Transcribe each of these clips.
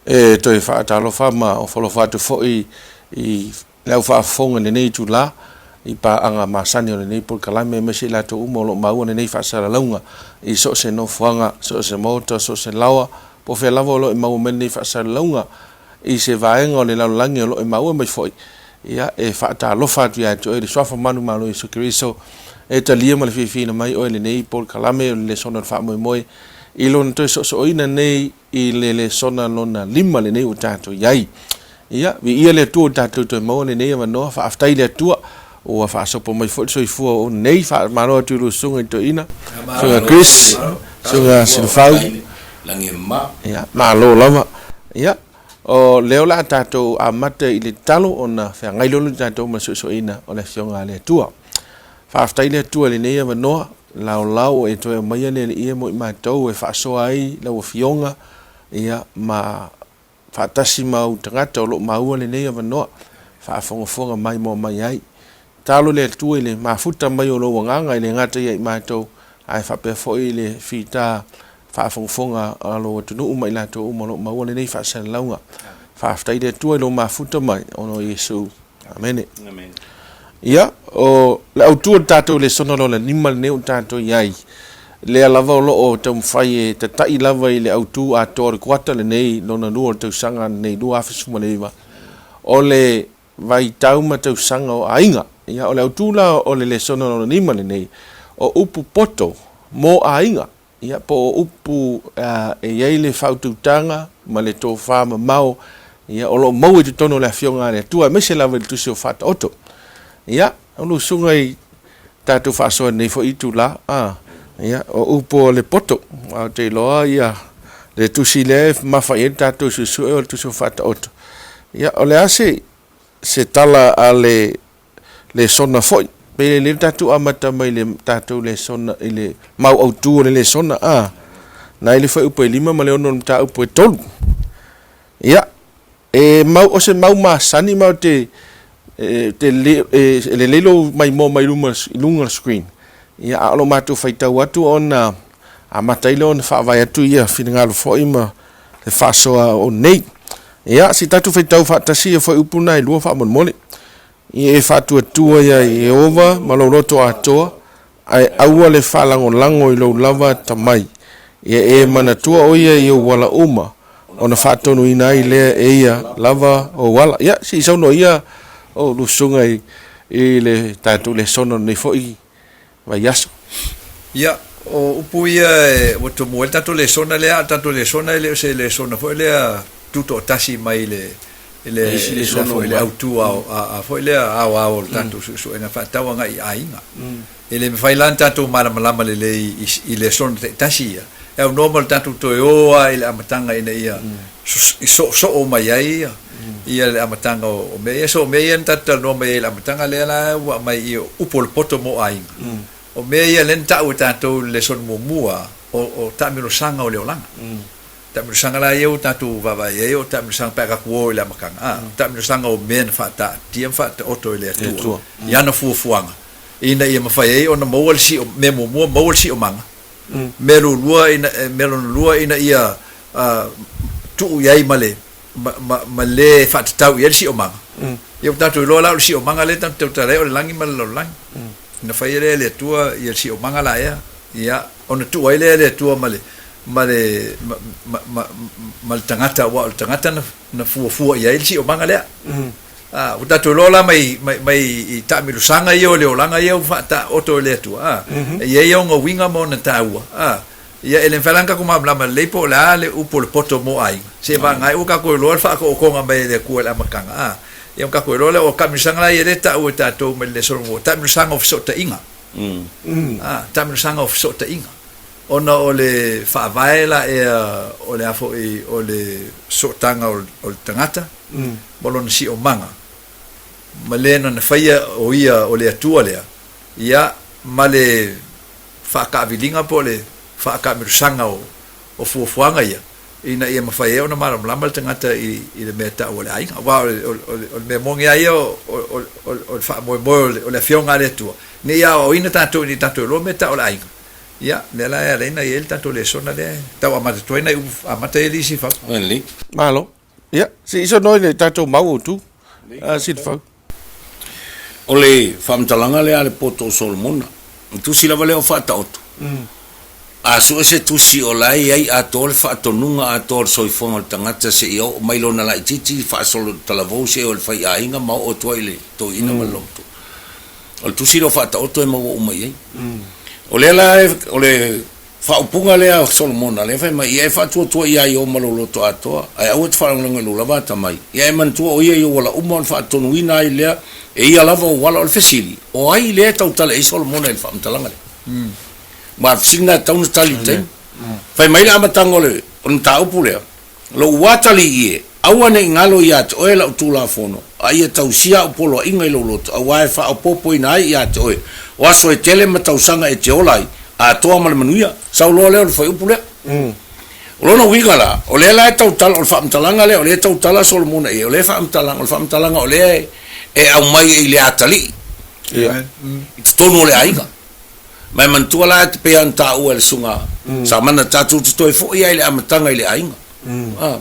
E toe faatalofa ma ofo alofa atu foi i le au faafofoga i lenei itula i paaga masani o lenei polokalame aemaise i latou uma o lo o maua lenei faasalalauga i so o se nofoaga, so o se maota, so o se laoa, po o fea lava o lo o e maua mai lenei faasalalauga i se vaega o le lalolagi o lo o e maua mai foi. Ia, e faatalofa atu ia te oe i le Suafa manumalo o Iesu Keriso, e talia ma le fiafiaina mai oe i lenei polokalame o le lesona o le faamoemoe i lona toe soosooina nei i le lesona lona 5 lenei ua tatou i ai. Ia, viia le Atua ua tatou toe maua lenei avanoa, faafetai i le Atua ua faasopo mai foi le soifua o nei, faamalo atu i lou susuga i le toeaina, susuga Chris, susuga Silafau, ia, malo lava. Ia, o lea o le a tatou amata i le tatalo ona feagai loa le tatou ma le soisoiina o le Afioga a le Atua. Faafetai le Atua i lenei avanoa, laolao ua e toe aumaia le Alii e mo i matou e faasoa ai lau Afioga, ia, ma faatasi ma ou tagata o lo o maua lenei avanoa, faafogafoga mai moa mai ai. Tatalo le Atua i le mafuta mai o lou agaga e le gata ia i matou, ae faapea foi i le fita faafogafoga a lou atunuu ma i latou uma o lo o maua lenei faasalalauga. Faafetai le Atua i lou mafuta mai ona o Iesu. Amene. Ia, o le autu o le tatou lesona lona 5 lenei ua tatou i ai, lea lava o lo o taumafai e tatai lava i le autu atoa o le kuata lenei lona lua o le tausaga lenei 2019, o le vaitau ma tausaga o aiga. Ia, o le autu la o le lesona lona 5 lenei, o upu poto mo aiga. Ia, po o upu e i ai le faautautaga ma le tofa mamao, ia, o lo o maua i totonu o le Afioga a le Atua, aemaise lava i le Tusi o Faataoto. Ia, o lou susuga i tatou faasoa i lenei foi itula, a, ia, o upu o le poto, aua ou te iloa ia le tusi lea e mamafa i ai le tatou suesue o le Tusi o Faataoto. Ia, o le a se, se tala a le lesona foi. Pe lelei le tatou amata mai le tatou lesona i le mau autu o le lesona a na i le fuaiupu e 5 ma le 6 o le mataupu e 3. Ia, e mau o se mau masani ma o te e, te le, e, e lelei lou maimoa mai luma i luga o le screen. Ia, a o lo matou faitau atu ona amata ai lea ona faavae atu ia finagalo foi ma le faasoa o nei. Ia, se i tatou faitau faatasi ia fuaiupu na e lua faamolemole. Ia e faatuatua iā Ieova ma lou loto atoa, ae aua le faalagolago i lou lava tamai. Ia e manatua ʻo ia i ou ala uma, ona faatonuina ai lea e ia lava ou ala. Ia, se i saunoa ia o lou susuga i, i le tatou lesona o lenei foi vaiaso. Ia, o upu ia e, ua tomua ai le tatou lesona lea, a o le tatou lesona e le o se lesona foi lea tutoatasi mai le, i le, le, foi, le autu a, a, a foi lea aoao o le tatou suesuega faatatau agai i aiga. E le mafai la ona tatou malamalama lelei i, i lesona taitasi ia, e aunoa ma le tatou toe o lava i le amataga ina ia i soosoo mai ai ia, ia le amataga o, o mea ia. So o mea ia na tatou talanoa mai ai i le amataga lea la ua aumai i upu o le poto mo aiga. O mea ia lea na tau e tatou i le lesona muamua, o, o taamilosaga o le olaga. Taamilosaga la ia ua tatou vaavaai i ai o taamilosaga pe a tatou o i le amataga, a, o taamilosaga o mea na faataatia ma faataoto e le Atua i ana fuafuaga ina ia mafai ai ona maua le sio, mea muamua maua le siomaga, mea lua ina, mea lona lua ina ia tuu i ai ma le, ma, ma, ma le faatatau i ai le siomaga. Ia ua tatou iloa la o le siomaga lea tatou te tautala ai o le lagi ma le lalolagi. Na faia lea e le Atua ia le siomaga la ea, ia, ona tuu ai lea e le Atua ma le, ma le, ma, ma, ma, ma le tagata, aua o le tagata na, na fuafua i ai le siomaga lea. A, ua tatou iloa la mai, mai, mai i taamilosaga ia o le olaga ia ua faataoto e le Atua, a, e i ai ona uiga ma ona taua, a, ia e le mafai la ona tatou malamalama lelei po o le a le upu o le poto mo aiga, seiavagana ai ua tatou iloa le faataotoga mai e le Atua i le amataga, a, ia ona tatou iloa lea o taamilosaga la ia lea e taua e tatou mai le lesona muamua, taamilosaga o fesootaiga, a, taamilosaga o fesootaiga. Ona o le faavae la ea o le a foi o le sootaga o le tagata ma lona siomaga, ma le na faia o ia o le Atua lea, ia, ma le faakaaviliga po o le faakaamilosaga o fuafuaga ia, ina ia mafai ai ona malamalama le tagata i le mea e tau o le aiga. Aua o le mea moni lava ia o le faamoemoe o le Afioga a le Atua, ina ia aoaoina tatou ina ia tatou iloa mea e tau o le aiga. Ia, lea la e ala ai ona i ai le tatou lesona lea e tau amata atu ai nai upu amata ai le isi fau. Malo. Ia, se i saunoa i le tatou mau autu, Silafau. O le faamatalaga lea a le poto o Solomona, o tusi lava lea o Faataoto, a sue se tusi o la e i ai atoa le faatonuga atoa o le soifuaga o le tagata seia oo mai lona laitiiti faasolo i le talavou seia oo i le faiaiga ma oo atu ai i le toeaina ma le loomatua. O le tusi lea o Faataoto e maua uma i ai. O lea la o le faaupuga lea a Solomona, lea fai mai, Ia e faatuatua ia Ieova ma lou loto atoa, ae aua e te faalogologo i lou lava atamai. Ia e manatua o ia i ou ala uma ona faatonuina ai lea e ia lava ou ala. O le fesili, o ai lea e tautala i ai Solomona i le faamatalaga lea? Ma o le fesili lena e tatau ona tali i le taimi. Fai mai le amataga o le mataupu lea, Lou atalii e, aua ne i galo ia te oe lau Tulafono, a ia tausia au poloaiga i lou loto, aua e faaopoopoina ai ia te oe o aso e tele ma tausaga e te ola ai, atoa ma le manuia. Sau loa lea o le fuaiupu lea. O lona uiga la, o lea la e tautala, o le faamatalaga lea o lea e tautala Solomona i ai, o lea e faamatalaga, o le faamatalaga o lea e aumai i le atalii i totonu o le aiga. Ma e manatua la e pei ona taua e le Susuga Samana, tatou te toe foi lava i le amataga i le aiga.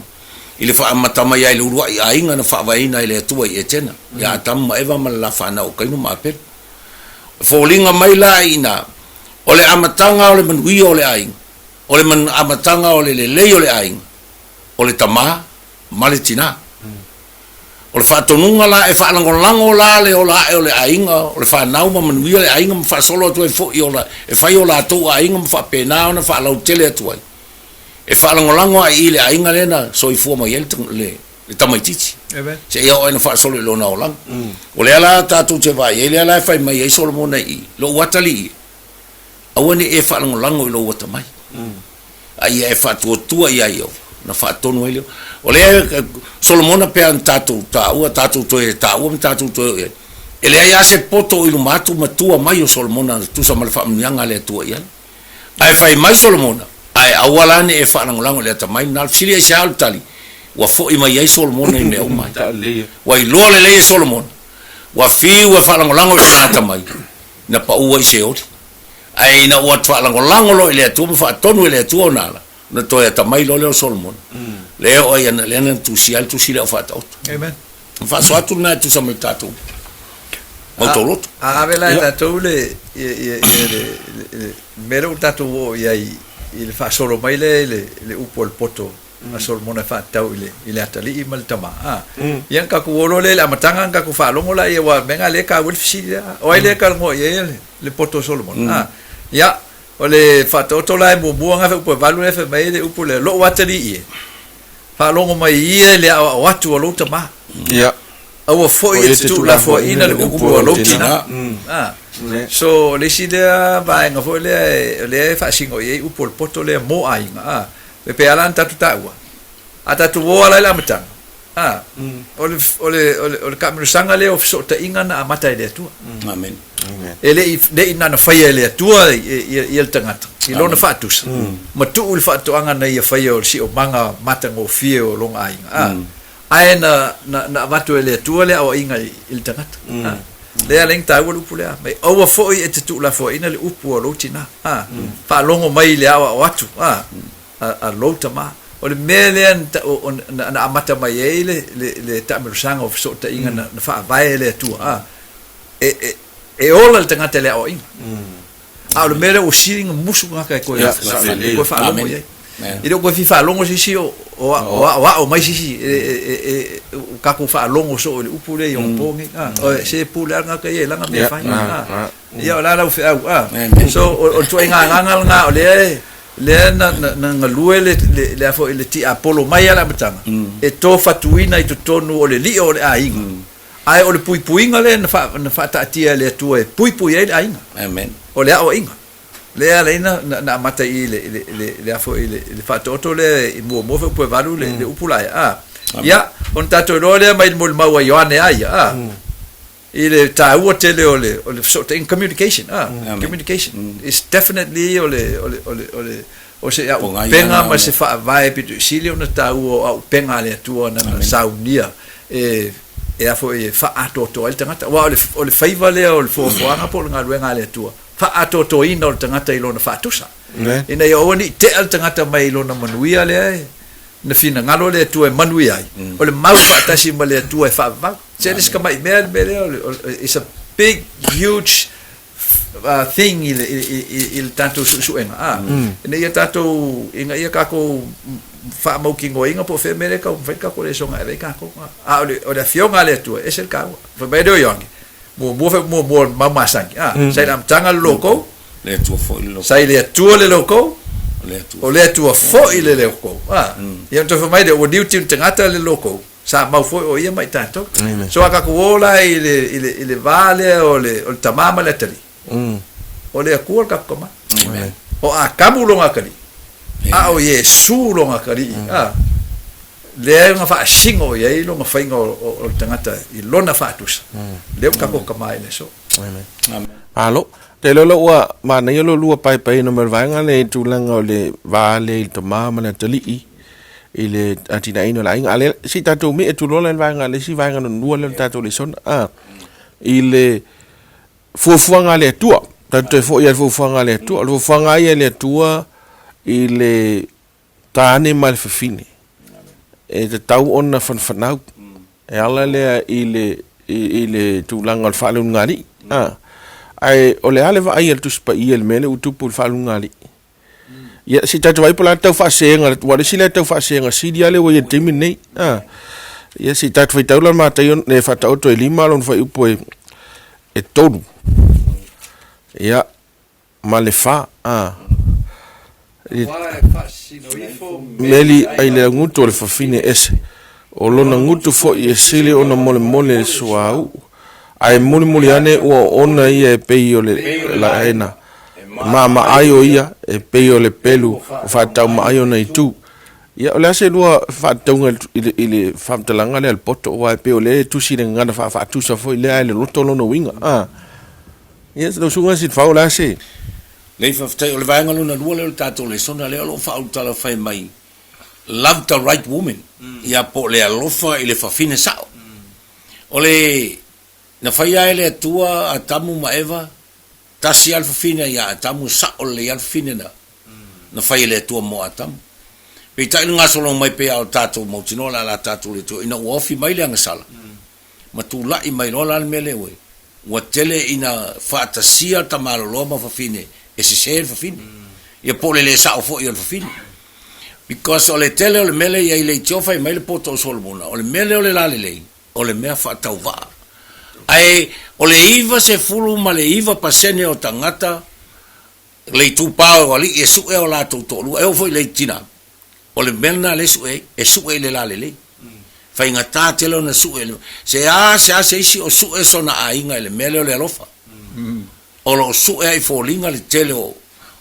I le faamata mai lava i le uluai aiga na faavaeina e le Atua i Etena, ia Atamu ma Eva ma le la fanau o Kaino ma Apelu. E foliga mai la i ina, o le amataga o le manuia o le aiga, o le amataga o le lelei o le aiga, o le tama ma le tina. O le faatonuga la e faalagolago la le ola ae o le aiga, o le fanau ma manuia le aiga ma faasolo atu ai foi ola e fai o latou aiga ma faapena ona faalautele atu ai. E faalagolago lava i i le aiga lea na soifua mai ai le le tamaitiiti. Seia oo ina faasolo i lona olaga. O lea la tatou te vaai ai, lea la e fai mai ai Solomona i i, Lou atalii e, aua ne i e faalagolago i lou atamai. A ia e faatuatua ia Ieova, ona faatonu ai lea. O lea Solomona pei ona tatou taua, tatou toe taua ma tatou toe oo i ai, e leai lava se poto o i luma atu ma tua mai o Solomona e tusa ma le faamanuiaga a le Atua i ai. Ae fai mai Solomona, Ae aua la ne i e faalagolago i le atamai lena. O le fesili aisea o le tali, ua foi mai ai Solomona i mea uma ai. Ua iloa lelei e Solomona, ua fiu e faalagolago i lona atamai, na pau ai i Seoli. Ae ina ua faalagolago loa i le Atua ma faatonu e le Atua ona ala, ona toe atamai loa lea o Solomona. Lea e oo ai ana, lea na tusia ai le tusi lea o Faataoto. Amen. O faasoa atu lena e tusa ma le tatou mau tauloto. A ave la e tatou le, ia, ia, ia le, le, le mea lea ua tatou oo i ai i le faasolo mai lea i le, le upu a le poto a Solomona e faatatau i le, i le atalii ma le tama. A, ia ona tatou o loa lea i le amataga ona tatou faalogo laia, aua o le mea lena lea e taua ai le fesili lea. O ai lea e talanoa i ai le, le poto o Solomona? A, ia, o le faataoto la e muamua na upu e valu lea fai mai ai le upu lea, lou atalii e, faalogo mai ia i le aoao atu a lou tama. Ia. Aua foi e te tuulafoaiina le upu a lou tina. A, so o le isi lea vaega foi lea, o lea e faasino i ai upu o le poto lea mo aiga. A, E pei lava la ona tatou taua, a tatou o lava la i le amataga, a, o le, o le, o le, o le taamilosaga lea o fesootaiga na amata e le Atua. Amen. E le i, le i na ona faia e le Atua ia, ia le tagata i lona faatusa, ma tuu le faatoaga na ia faia o le siomaga matagofie o lona aiga, a, ae na, na, na avatu e le Atua le aoaiga i, i le tagata. A, lea ala ai ona taua le upu lea, mai aua foi e te tuulafoaiina le upu a lou tina. A, faalogo mai i le aoao atu a, a, a lou tama. O le mea lea na, na amata mai ai le, le, le taamilosaga o fesootaiga na, na faavae e le Atua, a, e, e, e ola le tagata i le aoaiga. A o le mea lea ua sili ona musu tagata e toe, e toe faalogo i ai. E le o toe fia faalogo se isi o, o, o aoao mai se isi, e, e, e, e, tatou faalogo soo i le upu lea i onapo nei. A, o, se pule lava le tagata ia i lana mea e fai. A, Ia, o le a lau feau, a. So, o le ituaiga agaga lena o lea lea na, na, na galue le, le, le, a foi, le tiapolo mai lava i le amataga, e tofatuina i totonu o le lio o le aiga. Ae o le puipuiga lea na, fa, na faataatia e le Atua e puipui ai le aiga. Amen. O le aoaiga. Lea ala ai na, na, na amata i le, le, le, le, a foi, le, le faataoto lea i muamua foi upu e valu le, le upu la ia. A. Ia, ona tatou iloa lea mai le molimau a Ioane a ia, a. I le taua tele o le o le fesootaiga communication ah communication is definitely o le o le o le o le o se auupega ma se faavae pito i sili ona taua o auupega a le Atua na na saunia e e a foi e faaatoatoa ai le tagata. Aua o le o le faiva lea o le foafoaga po o le galuega a le Atua, faaatoatoaina o le tagata i lona faatusa. Ina ia aua ne i tea le tagata mai lona manuia lea e. Na finagalo le Atua e manuia ai, o le mau faatasi ma le Atua e faavavau. Se le si tamai mea le mea lea, it's a big, huge thing i le, i, i le tatou suesuega, a. Ina ia tatou, ina ia tatou faamautinoaina po o fea mea lea e taumafai le tatou lesona e ave ai tatou. A o le, o le Afioga a le Atua, e ese le taua. Fai mai lea o Ioane, muamua fai muamua o le mau masani, a, sa i le amataga le logo, Le Atua foi le Sa i le Atua le logo, o le Atua foi le logo. A, ia ona toe fai mai lea, ua niu tiu tagata le logo, sa mau foi o ia ma i tatou. So a tatou o la i le, i le, i le va lea o le, o le tama ma le atalii, o le Atua le tatou tama. O Atamu lona atalii, a o Iesu lona atalii, a, lea na faasino i ai lona faiga o le tagata i lona faatusa, lea ua tatou tama i le aso. Amen. Malo. Te iloa lea ua manaia lo lua paepaeina mai o le vaega lea i le tulaga o le va lea i le tama ma le atalii i le atinaeina o le aiga. A lea, se i tatou me'e atu loa la i le vaega, le isi vaega lona lua lea o le tatou lesona, a, i le fuafuaga a le Atua. Tatou toe foi lava i le fuafuaga a le Atua. O le fuafuaga lava ia a le Atua i le tane ma le fafine, e tatau ona fanafanau. E ala lea i le, i, i le tulaga o le faaleulugalii. A. Ae o le a le vaai a le Tusi Paia i le mea lea ua tupu i le faaleulugalii? Ia, se i tatou vaai po o le a le tau faasega, aua o le isi lea tau faasega sili lava lea ua i ai i le taimi lenei. A. Ia, se i tatou faitau la Mataio e Faataoto e 5 lona fuaiupu e 3. Ia, ma le fa, a. Meli ai le gutu o le fafine ese, o lona gutu foi e sili ona molemole i le suauu, ae mulimuli ane ua oona ia e pei o le laena, e maamaai o ia e pei o le pelu ua faataumaai ona itu. Ia, o le a se lua faatatauga i le faamatalaga lea a le poto, aua e pei o lea e tusi i le gagana faafaatusa foi lea ae loloto lona uiga, a. Ia, lau susuga Silafau, o le a se. Lei faafetai, o le vaega lona lua lea o le tatou lesona lea o lo o faaulutala fai mai Love the right woman, ia po o le alofa i le fafine sao. O le na faia ai le Atua Atamu ma Eva, tasi lava le fafine ia Atamu, e sao lelei lava le fafine na na fai e le Atua mo Atamu. Peitai le gasologa mai pei lava o tatou mautinoa o le a la tatou le Atua ina ua ofi mai le agasala, ma tulai mai loa la le mea lea ua Ua tele ina faatasia tamaloloa ma fafine e sese le fafine. Ia po o le le sao foi o le fafine. Because o le tele o le mea lea i ai leitio fai mai le poto o Solomona, o le mea lea o le lalelei, o le mea faatauvaa. Ae o le 99% o tagata le itupa o alii e sue o latou toalua, e oo foi i le tina, O le mea lena lea e sue ai, e sue i le lalelei. Faigata tele ona sue i le, se a se a se isi o sue sona aiga i le mea lea o le alofa. O lo o sue ai i foliga le tele o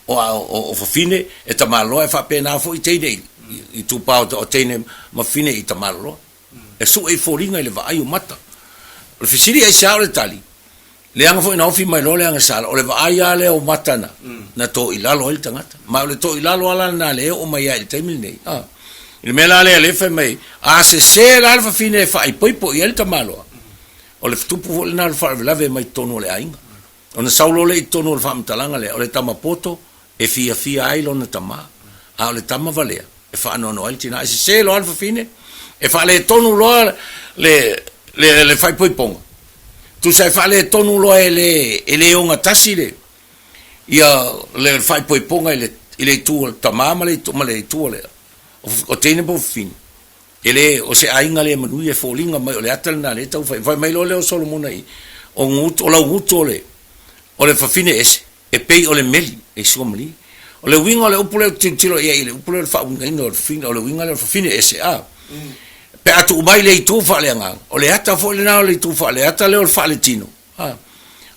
o, o, o fafine e tamaloa e faapena foi teine i, i itupa o, o teine ma fafine i tamaloloa. E sue i foliga i le vaai o mata. O le fesili aisea o le tali, Leaga foi na ofi mai loa le agasala, o le vaai lava lea o mata na, na toilalo ai le tagata. Ma o le toilalo lava la lena lea e oo mai ai i le taimi lenei. A. I le mea la lea lea fai mai, a sese la le fafine e faaipoipo i ai le tamaloa, o le tupu foi lena o le faalavelave mai totonu o le aiga. Ona sau loa lea i totonu o le faamatalaga lea, o le tama poto e fiafia ai lona tama, a o le tama valea e faanoanoa ai le tina. E sese loa le fafine, e faaletonu loa le, le, le faaipoipoga, tusa e faaletonu loa e le, e le ogatasi le, ia, le faaipoipoga i le, i le itu o le tama ma le itu, ma le itu o le, o teine po o fafine. E le, o se aiga le manuia e foliga mai o le ata lena lea e tau fai. Fai mai loa lea o Solomona i, o gutu, o lau gutu o le, o le fafine ese, E pei o le meli e suamalie. O le uiga o le upu lea ou te tilotilo i ai i le upu lea o le faauigaina o le fafine, o le uiga lea o le fafine ese, a. Pe a tuu mai le itu faaleagaga, o le ata foi lena o le itu faaleata lea o le faaletino, a.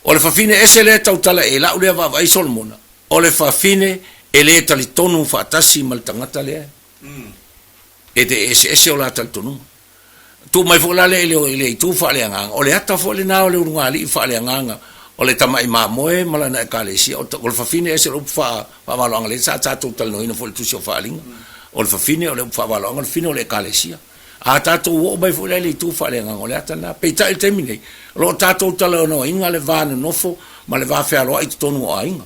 O le fafine ese lea e tautala i ai, i lau lea vaavaai Solomona, o le fafine e le talitonu faatasi ma le tagata lea e te eseese o la talitonuga. Tuu mai foi la lea i le itu faaleagaga, o le ata foi lena o le ulugalii faaleagaga o le tamai mamoe ma lana ekalesia. O le fafine ese o le upu faavaloaga lea sa tatou talanoaina foi i le tusi o Faaaliga. O le fafine o le upu faavaloaga, o le fafine o le ekalesia. A tatou oo mai foi la i le itu faaleagaga, o le ata lena. Peitai i le taimi nei, o lo o tatou talanoaina le va nonofo ma le va fealoai i totonu o aiga.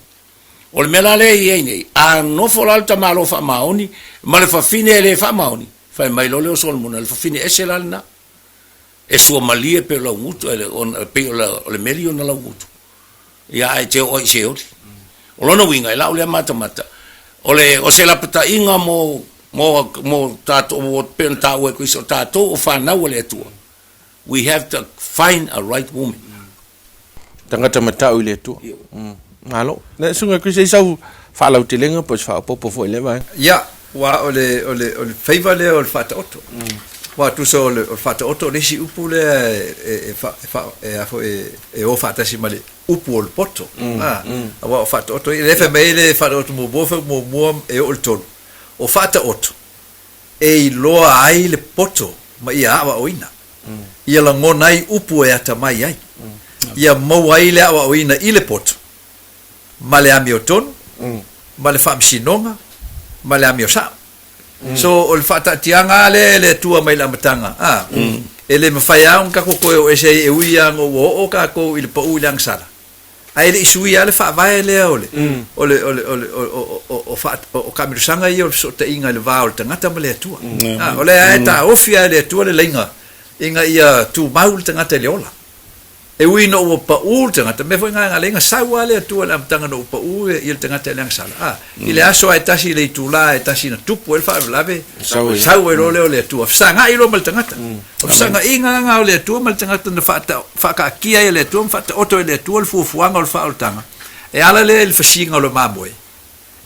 O le mea la lea e i ai nei, a nofo la le tamaloa faamaoni ma le fafine e le faamaoni, Fai mai loa lea o Solomona, Le fafine ese la lena, e suamalie e pei o laugutu, e pei o le meli ona laugutu, ia ae e te oo ai i Seoli. O lona uiga, i lau lea matamata, o le, o se lapataiga mo, mo, mo tatou, e pei ona taua e Keriso, o tatou o fanau a le Atua. We have to find a right woman. Tagata matau i le Atua. Malo. Le susuga Chris, e i ai sau faalautelega po o se faaopoopo foi i lea vaega? Ia, aua o le, o le, o le faiva lea o le faataoto. Aua tusa o le, o le faataoto o le isi upu lea e, e, e, fa, e, fa, e, a foi, e, e o faatasi ma le upu o le poto. A, aua o faataoto ia, lea e fai mai ai le faataoto muamua, fai muamua e oo i le tolu. O faataoto, e iloa ai le poto ma ia aoaoina, ia lagona ai upu e atamai ai, ia maua ai le aoaoina i le poto, ma le amiotonu, ma le faamasinoga, ma le amio sao. So, o le faataatiaga lava lea e le Atua mai le amataga, a, e le mafai lava ona tatou toe o ese ai e ui lava ina ua oo tatou i le pau i le agasala. Ae le i suia lava le faavae lea o le, o le, o le, o le, o, o, o, o, o taamilosaga ia o le fesootaiga i le va o le tagata ma le Atua. A, o lea lava e taofi lava e le Atua le laina ina ia tumau le tagata i le ola. E ui ina ua pau le tagata, mea foi na ala ai na sau lava le Atua i le amataga ina ua pau ia le tagata i le agasala. A, i le aso lava e tasi i le itula lava e tasi na tupu ai le faalavelave, sau ai loa lea o le Atua, fesagai loa ma le tagata. O le fesaagaiga lena o le Atua ma le tagata na faataatia ai e le Atua ma faataoto ai e le Atua le fuafuaga o le faaolataga, e ala lea i le fasiga o le mamoe,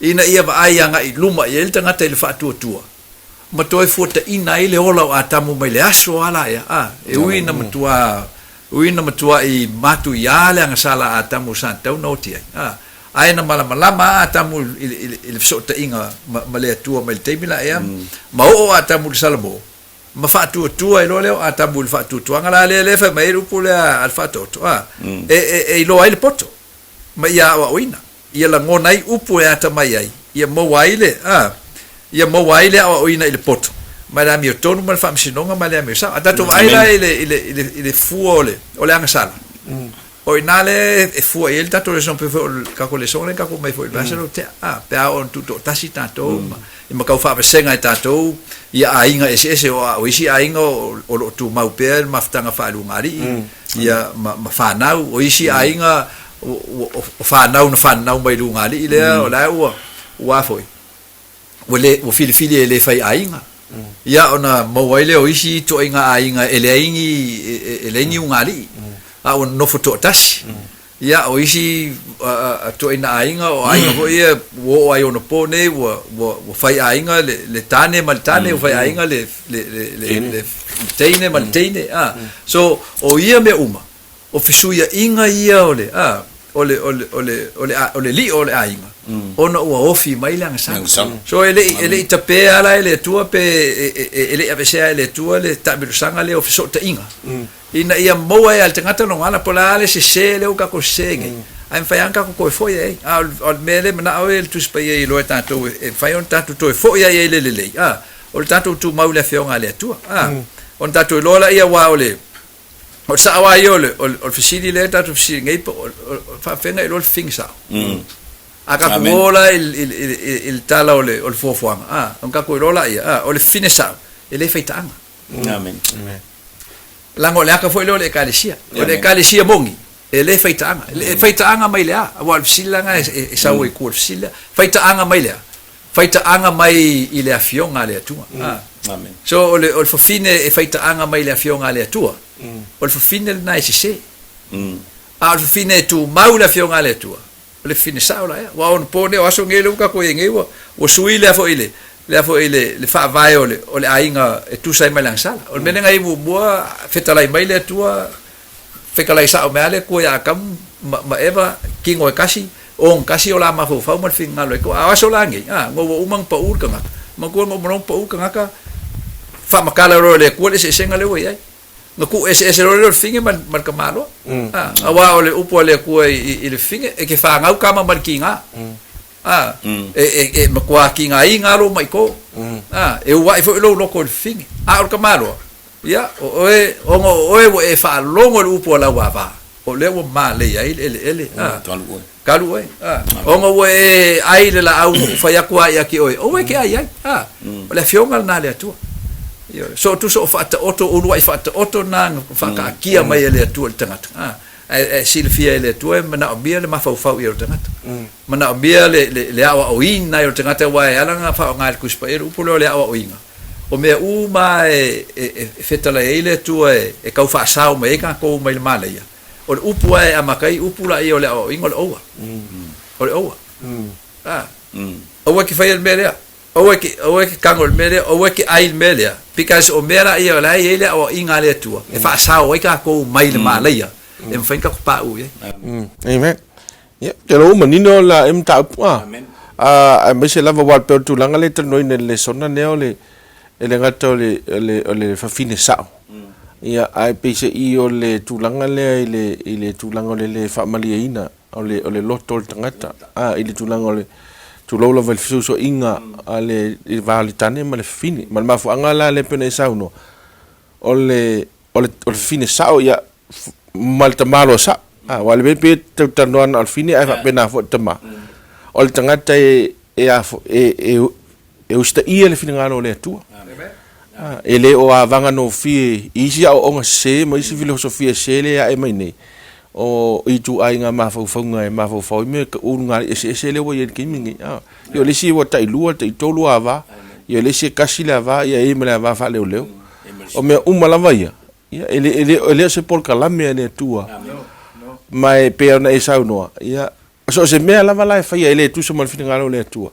ina ia vaai agai i luma i ai le tagata i le faatuatua, ma toe fuataina ai le ola o Atamu mai le aso a la ea, a, e ui ina matua, ui ina matuai matuia le agasala a Atamu sa tatau ona oti ai, a, ae na malamalama a Atamu i, i, i le fesootaiga ma, ma le Atua mai le taimi la ea, ma oo a Atamu i le Salamo, Ma faatuatua ai loa lea o Atamu i le faatuatuaga la lea, lea e fai mai ai le upu lea a le Faataoto, a, e, e, e iloa ai le poto, ma ia aoaoina, ia lagona ai upu e atamai ai, ia maua ai le, a, ia maua ai le aoaoina i le poto, ma le amiotonu ma le faamasinoga ma le amiosao. A tatou vaai la i le, i le, i le, i le fua o le, o le agasala, O i ina lea e fua i ai le tatou lesona, pei foi o le tatou lesona lea na tatou aumai foi i le vaiaso lea ua tea, a, pe a oo ina tutoatasi tatou ma, ma tau faavasega e tatou ia aiga eseese, o, o isi aiga o, o lo o tumau pea le mafutaga faailugalii, ia, ma, ma fanau, o isi aiga o, o, o fanau na fananau mai i lugalii lea, o la e ua, ua a foi, ua le, ua filifili e le fai aiga. Ia ona maua ai lea o isi ituaiga aiga e leai ni, e leai ni ugaalii, a ua nonofo toatasi. Ia o isi ituaiga aiga, o aiga foi ia ua oo lava i ona po nei ua, ua, ua fai aiga le, le tane ma le tane, ua fai aiga le, le, le, le, le teine ma le teine, a. So, o ia mea uma, O fesuiaiga ia o le, a, o le, o le, o le, o le, o le lio o le aiga, ona ua ofi mai le agasala. So e le i, e le i tapea la e le Atua pe e, e, e, e le i aveesea e le Atua le taamilosaga lea o fesootaiga, ina ia maua ai e le tagata lona ala, po o le a le sese lea ua tatou sese nei, ae mafai lava ona tatou toe foi ai. A o le, o le mea lea e manao ai le Tusi Paia e iloa e tatou e mafai ona tatou toe foi ai i le lelei, a, o le tatou tumau i le Afioga a le Atua, a, ona tatou iloa laia aua o le, O le sao lava ia o le, o le, o le fesili lea tatou fesili nei, po o, o, o faafefea iloa le fefine sao? A tatou o la i, i, i, i, i le tala o le, o le fuafuaga, a, ona tatou iloa laia, a, o le fefine sao, e le faitaaga. Amen. Leaga o le aka foi lea o le Ekalesia. O le Ekalesia moni, e le faitaaga. E faitaaga mai le a? Aua o le fesili la lena e, e sau ai i tua o le fesili lea. Faitaaga mai le a? Faitaaga mai i le Afioga a le Atua. Amen. So o le, o le fafine e faitaaga mai i le Afioga a le Atua, o le fafine lena e sese. A o le fafine e tumau i le Afioga a le Atua, o le fafine sao la ea. Aua o onapo nei, o aso nei lea ua tatou i ai nei, ua, ua sui lea foi le, lea foi le, le faavae o le, o le aiga e tusa ai ma le agasala. O le mea lea na i ai muamua, fetalai mai le Atua, Fetalai sao mai lava le Atua ia Atamu ma, ma Eva, kino e kasi, ogatasi o la mafaufau ma le finagalo e toa. A o aso la nei, a, na ua uma ona pau le tagata, manatua na uma loa ona pau le tagata, faamatala loa e le Atua le eseesega lea ua i ai. Na tuu eseese loa lea o le fine ma, ma le tamaloa. A, aua o le upu a le Atua i, i, i le fine, e te fanau tama ma le tiga. A, e, e, e matua tigaina lava lou maito. A, e ua'i foi lou loto i le fine. A o le tamaloa, Ia, o oe, ona o oe ua e faalogo i le upu a lau ava, o lea ua malei ai le eleele, a. Talu oe. Talu oe, a. Ona ua e ai i le laau na ou fai atu ai ia te oe, aua e te ai ai, a. O le Afioga lena a le Atua. Ioe. So o tusa o faataoto, o uluai faataoto na na faakaatia mai e le Atua i le tagata, a, ae, ae silafia e le Atua e manaomia le mafaufau i ai o le tagata. Manaomia le, le, le aoaoina ai o le tagata, aua e ala ona faaaoga e le Tusi Paia le upu lea o le aoaoina, o mea uma lava e, e, e fetalai ai le Atua e, e tau faasao mai ai tatou mai le malaia, o le upu lava e amata ai upu laia o le aoaoina o le aua. O le aua. A, aua e te faia le mea lea. Aua e te, aua e te tago i le mea lea, aua e te ai i le mea lea, because o mea la ia o la e i ai le aoaiga a le Atua e faasao ai tatou mai le malaia e mafai ona tatou pauu i ai. Amen. Ia, ou te iloa ua manino la e mataupu, a. Aemaise lava aua pei o le tulaga lea e talanoaina i le lesona lea o le, e le gata o le, o le, o le fafine sao, ia, ae peiseai o le tulaga lea i le, i le tulaga o le le faamalieina o le, o le loto o le tagata, a, i le tulaga o le, tulou lava i le fesoasoaiga a le, i le va o le tane ma le fafine. Ma le mafuaaga la lea pei ona e saunoa, o le, o le, o le fafine sao, ia, ma le tamaloa sao. A, aua o le mea pei e tau talanoa na o le fafine ae faapena foi le tama. O le tagata e, e, a, e, e, e usitaia le finagalo o le Atua. A, e le o avaga nofie i isi aoaoga sese ma isi filosofia sese lea e ae mai nei, o ituaiga mafaufauga e mafaufau ai mea ulugalii eseese lea ua i ai i le taimi lenei. A, ia o le isi ua tailua, taitolu ava, ia o le isi e tasi le ava, ia e i ai ma le ava faaleoleo. O mea uma lava ia, ia e le, e le, e le o se polokalame a le Atua. Ma e pei ona e saunoa, ia, So o se mea lava la e faia e le tusa ma le finagalo o le Atua,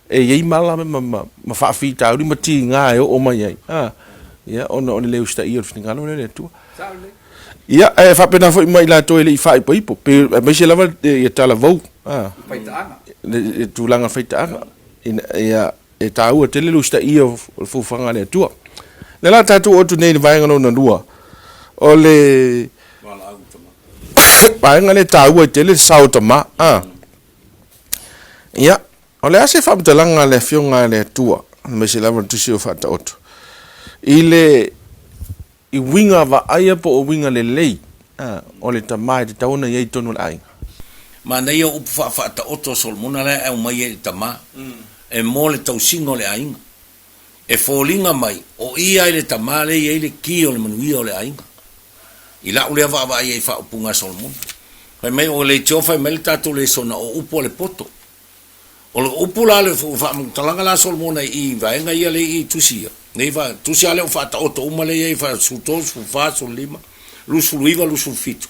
e i ai mala ma, ma, ma faafitauli ma tiga e oo mai ai, a, ia, ona o le le usitaia o le finagalo lea o le Atua. Ia, ae faapena foi ma i latou e le i faaipoipo, pe, aemaise lava ia talavou, a, le tulaga faitaaga, ina, ia, e taua tele le usitaia o le fuafuaga a le Atua. Lea la tatou oo atu nei i le vaega lona lua, o le vaega lea e taua ai tele le sao o tama. A. Ia, o le a se faamatalaga a le Afioga a le Atua, aemaise lava le Tusi o Faataoto, i le i uiga vaaia po o uiga lelei o le tama e tatau ona i ai i totonu o le aiga. Manaia upu faafaataoto a Solomona la e aumai ai i le tama, e mo le tausiga o le aiga. E foliga mai, o ia i le tama lea e i ai le ki o le manuia o le aiga. I la'u lea vaavaai ai i faaupuga a Solomona. Fai mai, o leitio fai mai le tatou lesona o upu a le poto. O le upu la le faamatalaga la a Solomona i vaega ia lea i tusi ia, nei va, tusi a lea ua faataoto uma lea i ai fa 13, 14, 15, 29, 27.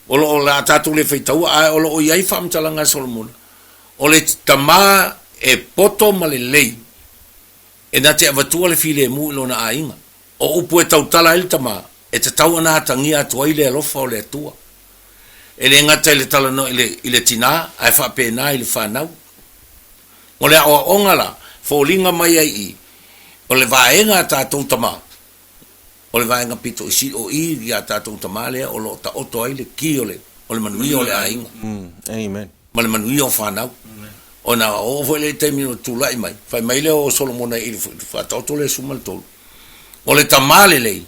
O lo o le a tatou le faitaua, ae o lo o i ai faamatalaga a Solomona, o le tama e poto ma lelei, e na te avatua le filemu i lona aiga. O upu e tautala ai le tama, e tatau ona atagia atu ai le alofa o le Atua. E le gata i le talanoa i le, i le tinā, ae faapena i le fanau. O le aoaoga la, foliga mai ai i, o le vaega a tatou tama, o le vaega pito i sili, o i iā tatou tama lea o lo o taoto ai le ki o le, o le manuia o le aiga. Amen. Ma le manuia o fanau. Ona oo foi lea i le taimi na tulai mai, fai mai lea o Solomona i le faataoto lea 13, o le tama lelei,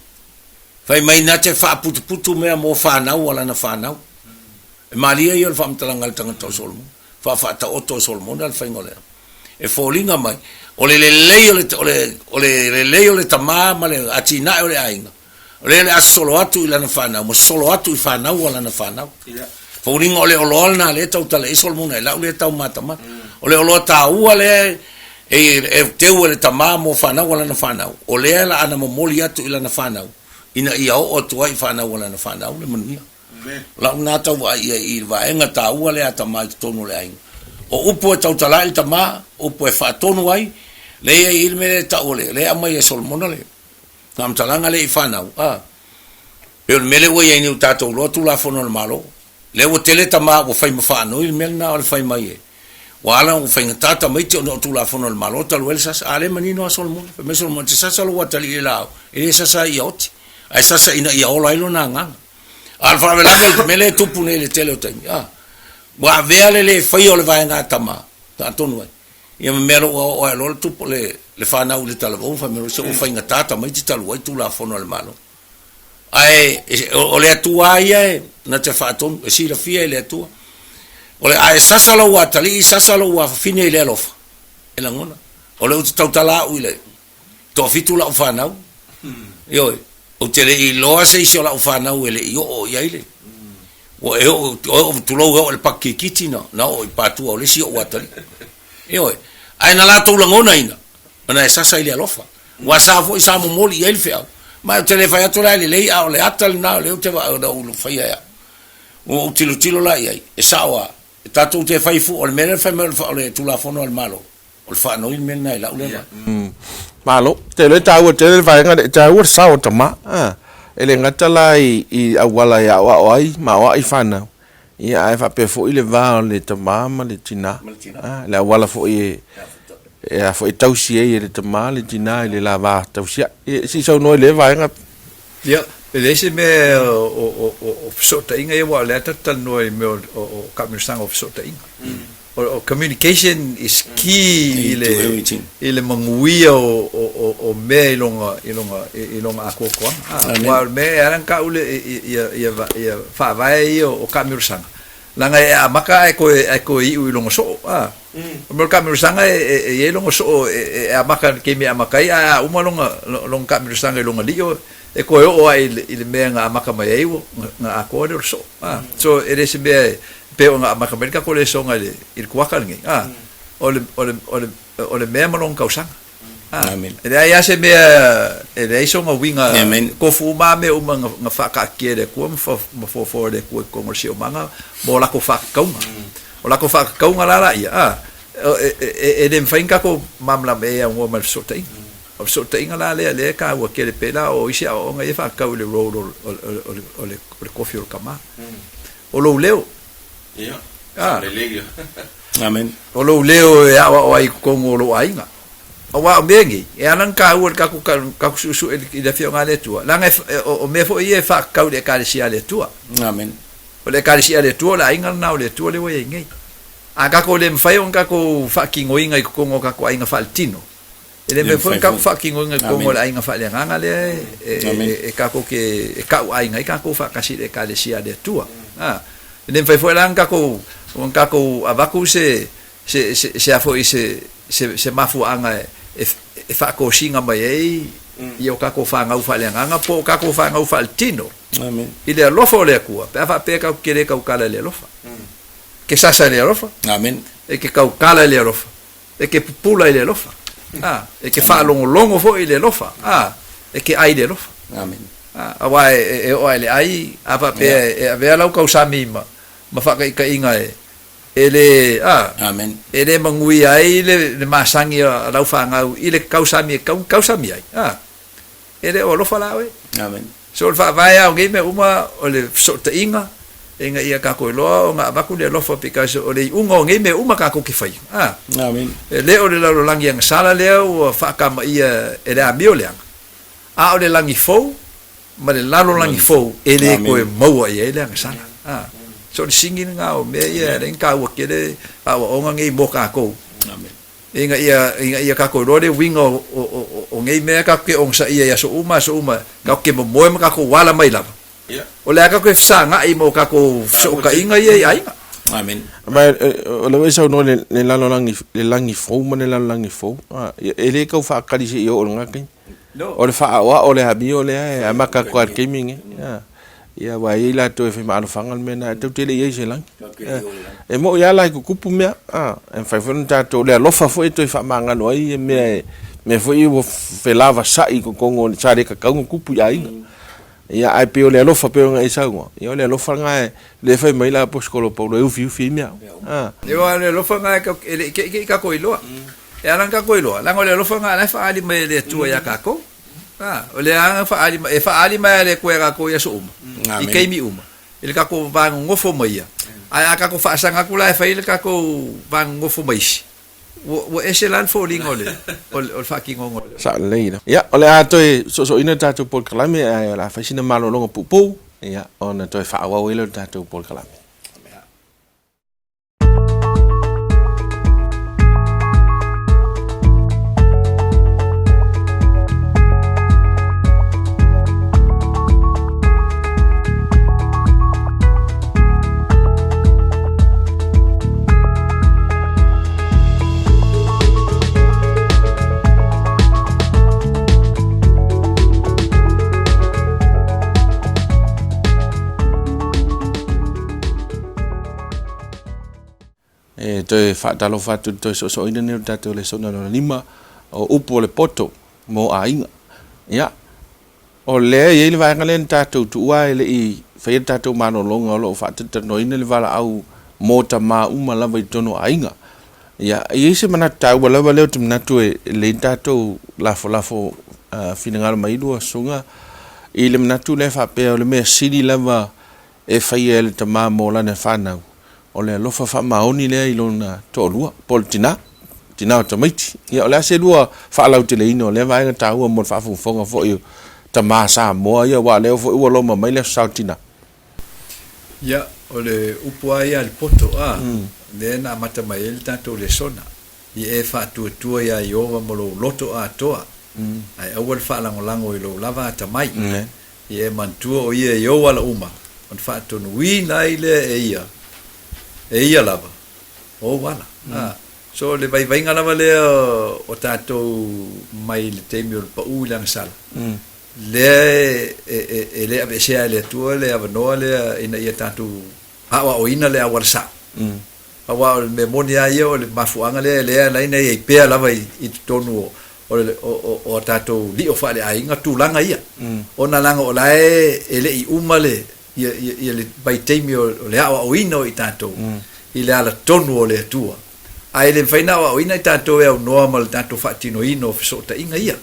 Fai mai na te faaputuputu mea mo fanau a lana fanau. E malie ia o le faamatalaga a le tagata o Solomona, faafaataoto e Solomona le faiga o le E foliga mai, o le lelei o le, o le, o le lelei o le tama ma le atinae o le aiga, o lea o le a sosolo atu i lana fanau ma sosolo atu i fanau a lana fanau. Foliga o le oloa lena lea e tautala i ai Solomona i lau lea taumatamata. O le oloa taua lea E, e teu e le tama mo fanau a lana fanau, o lea la ana momoli atu i lana fanau, ina ia oo atu ai i fanau a lana fanau le manuia. O lau lena tau vaai i ai i le vaega taua lea a tama i totonu o le aiga. O upu e tautala ai le tama, upu e faatonu ai, lea e i ai le mea lea e tau o le, lea e aumai e Solomona le faamatalaga lea i fanau, a, pei o le mea lea ua i ai nei ua tatou iloa Tulafono a le Malo, lea ua tele tama ua fai ma faanoi le mea lena o le fai mai e Ua ala ona faigata tamaiti ona o Tulafono a le Malo talu ai le sasa. A lea e manino lava Solomona. Fai mai Solomona, e te sasa lou atalii i le laau, e le sasa ai ia oti, ae sasa ina ia ola ai lona agaga. A o le faalavelave o le mea lea e tupu nei i le tele o taimi, a, ua avea le le faia o le vaega a tama, faatonu ai, ia ma mea loa ua oo ae loa le tupu, le, le fanau i le talavou, fai mai loa, se ua faigata tamaiti talu ai Tulafono a le Malo. Ae o le Atua lava ia e na te faatonu, e silafia e le Atua. O le, a e sasa lou atalii, sasa lou afafine i le alofa, e lagona. O le ou te tautala au i le, Toafitu lau fanau. Ioe, ou te le i iloa se isi o lau fanau e le i oo i ai le. Ua e oo, oo, tulou e oo i le pakikiti na, na oo i Patua o le isi ou atalii. Ioe, ae na latou lagonaina, ona e sasa i le alofa. Ua sa foi sa momoli i ai le feau. Ma ou te le fai atu la e lelei, a o le ata lena o lea ou te vaai na ou faia e au. Ua ou tilotilo la i ai, e sao lava, e tatou te fai fua, o le mea lea na fai mai o le Tulafono a le Malo, o le faanoi le mea lena i lau lea vaai. Malo. Ou te iloa e taua tele le vaega lea, e taua le sao o tama. E le gata la i auala e aoao ai ma aoai fanau, ia ae faapea foi le va o le tama ma le tina. Le auala foi e a foi e tausi ai e le tama le tina i le la va tausiai. Ia se i saunoa i lea vaega. Ia, e leai se mea o fesootaiga ia aua o lea tatou te talanoa i mea o taamilosaga o fesootaiga. O communication is key i le i le manuia o mea i lona i lona i lona atoatoaga. Aua o le mea e ala ona tau ia faavae ia o taamilosaga, leaga e amata ae toe ae toe iu i lona soo. O le mea o le taamilosaga e i ai lona soo e amata i le taimi e amata ai, ae a uma lona lona taamilosaga i lona lio, e toe oo lava i le mea na amata mai ai ona atoa lea o le soo. So e le o se mea e pei ona amata mai le tatou lesona i le kuata lenei, a, o le, o le, o le, o le mea ma lona tausaga. A, e leai lava se mea, e leai sona uiga, tofu uma lava mea uma na faataatia e le Atua ma foafoa e le Atua i totonu o le siomaga mo latou faatatauga. O latou faatatauga la laia, a, e le mafai ona tatou malamalama e aunoa ma le fesootaiga. O le fesootaiga la lea, lea e taua tele pei la o isi aoaoga ia e faatatau i le role o le kofi o le tama. O lou leo. Ia, ah. Lelei. Amen. O lou leo e aoao ai i totonu o lou aiga. Aua o mea nei, e ala ona taua i le tatou, tatou suesue i le Afioga a le Atua, leaga e, o, o mea foi ia e faatatau i le Ekalesia a le Atua. Amen. O le Ekalesia a le Atua, o le aiga lena o le Atua lea ua i ai nei. A tatou le mafai ona tatou faatinoina i totonu o tatou aiga faaletino, E le mea foi ona tatou faatinoina i totonu o le aiga faaleagaga lea e tatou te e tauaiga ai tatou faatasi i le Ekalesia a le Atua. A, e le mafai foi la ona tatou ona tatou avatu se se se se a foi se se se mafuaaga e e faatosina mai ai ia o tatou fanau faaleagaga po o tatou fanau faaletino i le alofa o le Atua pe a faapea tatou te le tautala i le alofa. Ke sasa i le alofa. Amen. E ke tautala i le alofa. E ke pupula i le alofa. A, e ke faalogologo foi i le alofa. A, e ke ai i le alofa. Amen. A, aua e, e, e oo lava i le ai, a faapea e avea lau tausami ma, ma faataitaiga e, e le, a, Amen. e le manuia ai le, le masani a lau fanau i le tausami e tau, tausami ai. A, E le o alofa la oe. Amen. So o le faavae lava o nei mea uma o le fesootaiga ina ia tatou iloa ona avatu le alofa because o le iuga o nei mea uma tatou te faia. A. Amen. E le o le lalolagi agasala lea ua faatamaia e le amio leaga, a o le lagi fou ma le lalolagi fou e le toe maua i ai le agasala. A. So o le sini lena o mea ia e ala ai ona taua tele aoaoga nei mo tatou. Amen. Ina ia, ina ia tatou iloa le uiga o, o, o, o nei mea tatou te onosaia i aso uma, aso uma, tatou te momoe ma tatou ala mai lava. O le a tatou te fesagai ma o tatou fesootaiga ia i aiga. Amen. Ma o lea ua e saunoa i le lalolagi, le lagi fou ma le lalolagi fou, e le tau faatali seia oo i lena taimi. O le faaoao o le amio lea e amata atu lava i le taimi lenei. Ia aua e i ai latou e fai ma alofaga le mea lena, e tatou te le i i ai i se lagi. E moni lava la e tutupu mea, e mafai foi ona tatou, le alofa foi e toe faamagalo ai mea e, mea foi ua felavasai i totonu o le, sa le tatau ona tupu i aiga. Ia ae pei o le alofa pei ona e saunoa, ia o le alofa lena lea e fai mai le aposetolo o Paulo e ufiufi ai mea. Ia aua o le alofa lena e le i te i te i tatou iloa. E ala ona tatou iloa, leaga o le alofa lena o la e faaali mai e le Atua ia tatou. A, o lea lava na faaali mai, e faaali mai lava e le Atua ia tatou i aso uma, i taimi uma, i le tatou va nonofo ma Ia. Ae a tatou faasaga atu la e fai le tatou va nonofo ma isi, ua, ua ese la le foliga o le, o le, o le faatinoga o le. Sao lelei la. Ia, o le a toe soosooina le tatou polokalame, ae o le a fai sina malologa puupuu, ia, ona toe faaauau ai lea o le tatou polokalame. Toe faatalofa atu i le toe soosooina lenei o le tatou lesona lona lima o upu o le poto mo aiga. Ia, o lea e i ai le vaega lea na tatou tuua e le i faia le tatou malologa o lo o faatalatalanoaina le valaau mo tama uma lava i totonu o aiga. Ia, e i ai se manatu taua lava lea ou te manatu e lelei le tatou lafolafo finagalo mai lua susuga i le manatu lea faapea o le mea sili lava e faia e le tama mo lana fanau, o le alofa faamaoni lea i lona toalua, po o le tina, tina o tamaiti. Ia, o le a se lua faalauteleina o lea vaega taua mo le faafogafoga foi o tama Samoa ia, aua o lea foi ua loma mai le Aso Sa o Tina. Ia, o le upu lava ia a le poto, a, lea na amata mai ai le tatou lesona, Ia e faatuatua iā Ieova ma lou loto atoa, ae aua le faalagolago i lou lava atamai. Ia e manatua o ia i ou ala uma, ona faatonuina ai lea e ia, e ia lava, ou ala. A, so o le vaivaiga lava lea o tatou mai le taimi o le pau i le agasala, lea e le aveesea e le Atua le avanoa lea ina ia tatou aoaoina le auala sao. Aua o le mea moni lava ia o le mafuaaga lea lea e ala ai ona i ai pea lava i totonu o a tatou lio faaleaiga tulaga ia. Ona leaga o la e le i uma le ia le vaitaimi o le aoaoina o i tatou i le ala tonu o le Atua. Ae le mafai ona aoaoina i tatou e aunoa ma le tatou faatinoina o fesootaiga ia.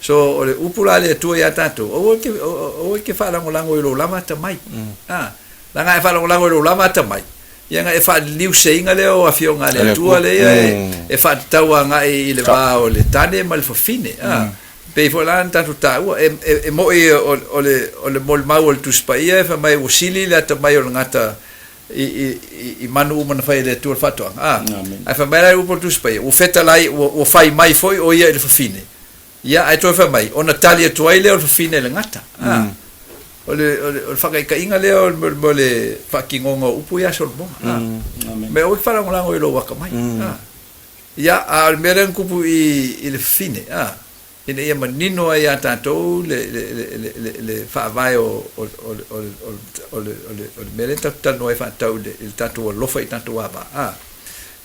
So, o le upu la a le Atua iā tatou, aua e te, aua e te faalagolago i lou lava atamai. A, leaga a e faalagolago i lou lava atamai, ia ona e faaliliuseina lea o Afioga a le Atua lea e, e faatatau agai i le va o le tane ma le fafine. A, pei foi la na tatou taua, e, e, e mo'i o, o le, o le molimau o le Tusi Paia e fai mai ua sili le atamai o le gata i, i, i, i manu uma na fai e le Atua le faatoaga. A, ae fai mai la le upu o le Tusi Paia, ua fetalai, ua, ua fai mai foi o ia i le fafine, Ia, ae toe fai mai, ona tali atu ai lea o le fafine i le gata. A, o le, o le, o le faakaitaiga lea o le, mo le faatinoga o upu ia a Solomona. A, me aua e te faalagolago i lou akamai. A, ia, a o le mea lea na tupu i, i le fafine, a, ina ia manino ai iā tatou le, le, le, le, le, le faavae o, o, o, o, o, o le, o le, o le mea lea tatou te talanoa ai faatatau i le, i le tatou alofa i tatou ava. A,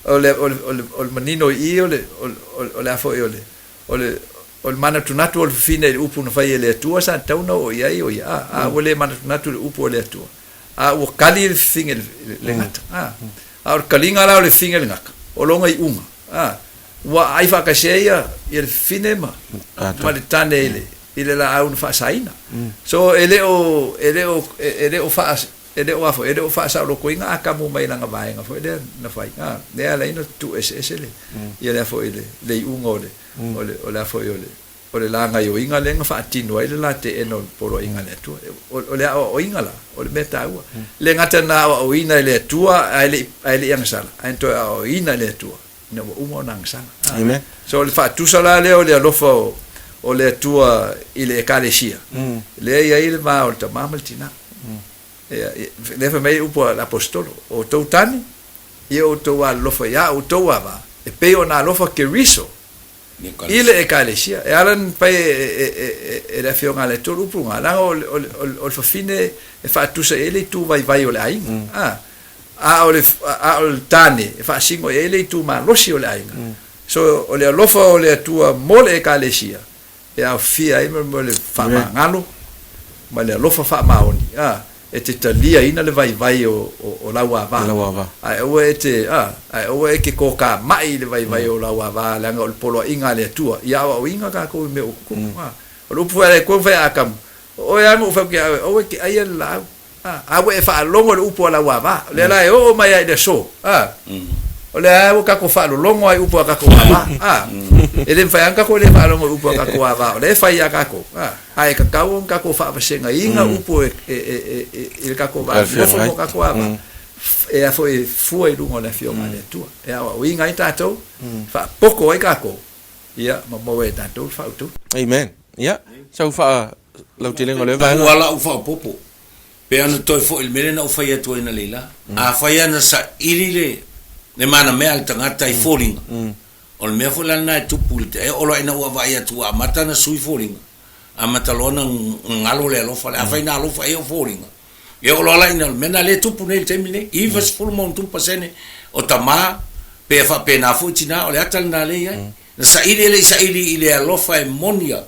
o le, o le, o le, o le manino i i o le, o le, o le a foi o le, O le, o le manatunatu o le fafine i le upu na fai e le Atua sa tatau ona oo i ai o ia, a, a ua le manatunatu i le upu a le Atua, a ua kali le fafine i le, le gata, a. A o le kaliga la o le fafine i le gata, o lona iuga, a, ua aai faatasi ai ia, ia le fafine ma, ma le tane i le, i le laau na faasaina. So, e le o, e le o, e le o faa, E le o a foi, e le o faasaolotoina Atamu mai lana vaega foi lea na fai, a, lea e ala ai ona tuueseese le, ia lea foi le, le iuga o le, o le, o le a foi o le, o le lagaioiga lea na faatino ai le la teena o le poloaiga a le Atua. O, o le aoaoina la, o le mea taua. E le gata na aoaoina e le Atua ae le i, ae le i agasala, ae na toe aoaoina e le Atua ina ua uma ona agasala. A, Amen. So o le faatusa la lea o le alofa o, o le Atua i le Ekalesia, lea e i ai le va o le tama ma le tina. Lea fai mai upu a le Aposetolo, O outou tane, ia outou alolofa iā outou ava, e pei ona alofa Keriso i le Ekalesia. E ala ona fai e le Afioga a le Atua le upu lena, leaga o le fafine e faatusa i ai le itu vaivai o le aiga, a o le tane e faasino i ai le itu malosi o le aiga. So, o le alofa o le Atua mo le Ekalesia, e aofia ai ma le faamagalo ma le alofa faamaoni, a, e te taliaina le vaivai o lau ava, ae aua e te, a, ae aua e te kōkāmaʻi i le vaivai o lau ava, leaga o le poloaiga a le Atua, ia aoaoina kākou i mea ua tutupu, a. O le upu foi a le Atua na fai ia Atamu, O oe lava na ou fai atu ia oe, aua e te ʻaia le laau. A, a ua e faalogo i le upu a lau ava, o lea la e oo mai lava i le aso, a, o lea lava ua tatou faalologo lava i upu a tatou ava, a, e le mafai lava ona tatou le faalogo i upu a tatou ava, o lea e fai ia tatou, a, ae tatau ona tatou faavasegaina upu e, e, e, e, i le tatou va nofo ma tatou ava, e a foi e fua i luga o le Afioga a le Atua, e aoaoina ai tatou, faapoto ai tatou, ia, ma maua e tatou le faautautaga. Amen. Ia, sau faalautelega o lea vaega. Ua lau faaopoopo. Pe ana toe foi i le mea lea na ou fai atu ai analeila. Afai ana saili le le manamea a le tagata i foliga, o le mea foi la lena e tupu i le e oo loa ina ua vaai atu ua amata ona sui foliga, amata loa ona gagalo le alofa lea. Afai na alofa i ai o foliga, e oo loa la ina o le mea lena lea e tupu nei i le taimi lenei, 90 ma ono tupu pasene o tama. Pe faapena foi tina, o le ata lena lea e i ai. Na saili e le i saili i le alofa e moni a,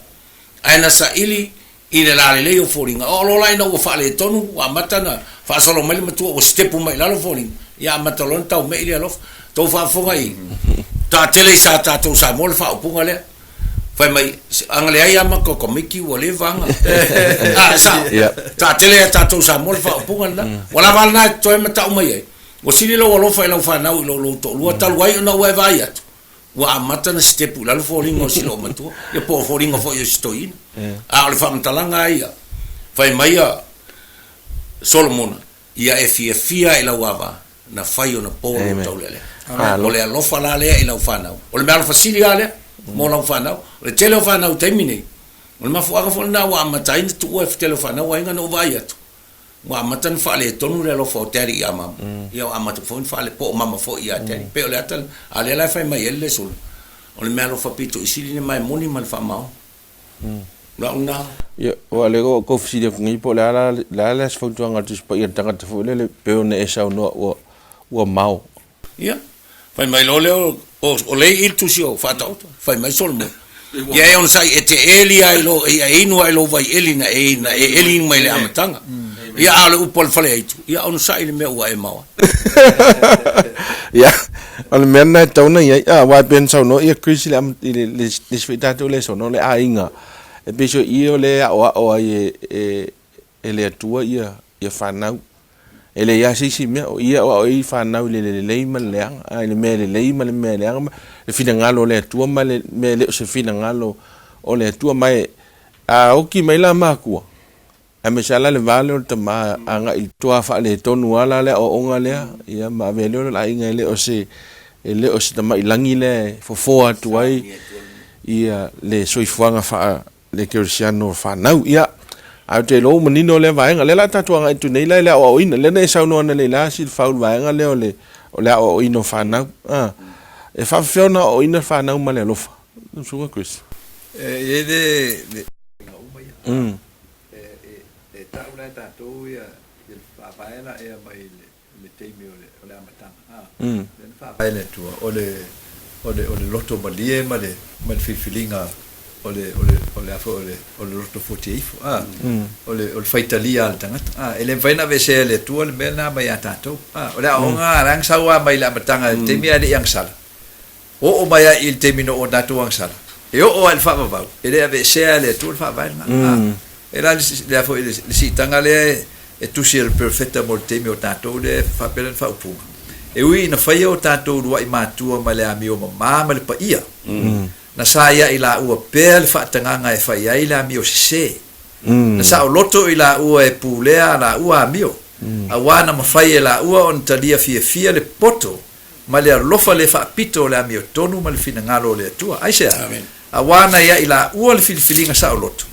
ae na saili i le lalelei o foliga. Oo loa la ina ua faaletonu, ua amata ona faasolo mai le matua ua sitepu mai i lalo foliga, ia amata loa ona taumei le alofa. Tou faafofoga i taatele i sa tatou Samoa le faaupuga lea. Fai mai, a na leai lava ma tamaiti ua leva ana. A, e sao. Taatele ia tatou Samoa le faaupuga lena. Ua lava a lena e totoe ma tau mai ai. Ua sili lou alofa i lau fanau i lo lou toalua talu ai ona ua e vaai atu, ua amata ona sitepu i lalo foliga o si loomatua, ia po o foliga foi o si toeaina. A o le faamatalaga lava ia, fai mai a Solomona, Ia e fiafia i lau ava, na fai ona po lou taulealea. O le alofa la lea i lau fanau. O le meaalofa sili lava lea mo lau fanau. O le tele o fanau i taimi nei, o le mafuaaga foi lena ua amata ai ona tuua e le tele o fanau aiga na ou vaai atu, Ua amata ona faaletonu le alofa o Daddy ia Mama, ia ua amata foi ona faale, po o Mama foi ia Daddy. Pei o le ata lena, a o lea la e fai mai ai le lesona, o le mea alofa pito i sili le mae moni ma le faamaoni. O lau lena. Ia, aua o lea ua ou fesili atu nei po o le a la, le a la se fautuaga a le Tusi Paia i le tagata foi lele pei ona e saunoa ua, ua mao. Ia, fai mai loa lea o, o lea i i le tusi o Faataoto, fai mai Solomona, Ia e onosai e te eli lava i lou, ia e inu lava i lou vai eli na e, na e eli mai le amataga. Ia, a o le upu a le faleaitu, ia onosai i le mea ua e mao ai. Ia, o le mea lena e tatau ona i ai, aua e pei ona saunoa ia Chris i le, i le, le isi foi tatou lesona, o le aiga, e pei o i o lea e aoao ai e, e, e le Atua ia, ia fanau. E leai lava se isi mea, o ia e aoao ai fanau i le lelei ma le leaga, a i le mea lelei ma le mea leaga, ma le finagalo o le Atua ma le mea e le o se finagalo o le Atua. Ma e, a oti mai la matua, aemaise lava la le va lea o le tama agai i tua faaletonu lava la le aoaoga lea, ia ma avea lea o le aiga e le o se, e le o se tamai lagi lea e fofoa atu ai ia le soifuaga faa le kerisiano fanau. Ia, ae ou te iloa ua manino lea vaega. O lea la tatou agai atu nei la i le aoaoina. Lea na e saunoa analeila la Silafau i le vaega lea o le, o le aoaoina o fanau. A, e faapefea ona aoaoina fanau ma le alofa? Lau Susuga Chris. E i ai le, le uiga uma ia. E, e, e tau la e tatou ia, ia le faavae la ea mai le, le taimi o le, o le amataga, a, lea na faavae le Atua, o le, o le, o le loto malie ma le, ma le filifiliga o le, o le, o le a foi, o le, o le loto fuatia ifo, a, o le, o le faitalia a le tagata, a, e le mafai ona aveesea e le Atua le mea lena mai ia tatou, a, o le aoaoga lena la na sau lava mai le amataga i le taimi ae le i agasala. Oo mai ai i le taimi na oo tatou agasala, e oo lava i le faavavau, e le aveesea e le Atua le faavae lena. A, e la le a foi le siitaga lea e tusi e le Perofeta mo le taimi o tatou lea e faapea lana faaupuga, E ui ina faia o tatou uluai matua ma le amio mamā ma le paia, na saia i laua pea le faatagaga e fai ai le amio sesē. Na saoloto i laua e pulea a laua amio, auā na mafai e laua ona talia fiafia le poto ma le alofa le faapito o le amiotonu ma le finagalo o le Atua. Aisea? Auā na ia i laua le filifiliga saoloto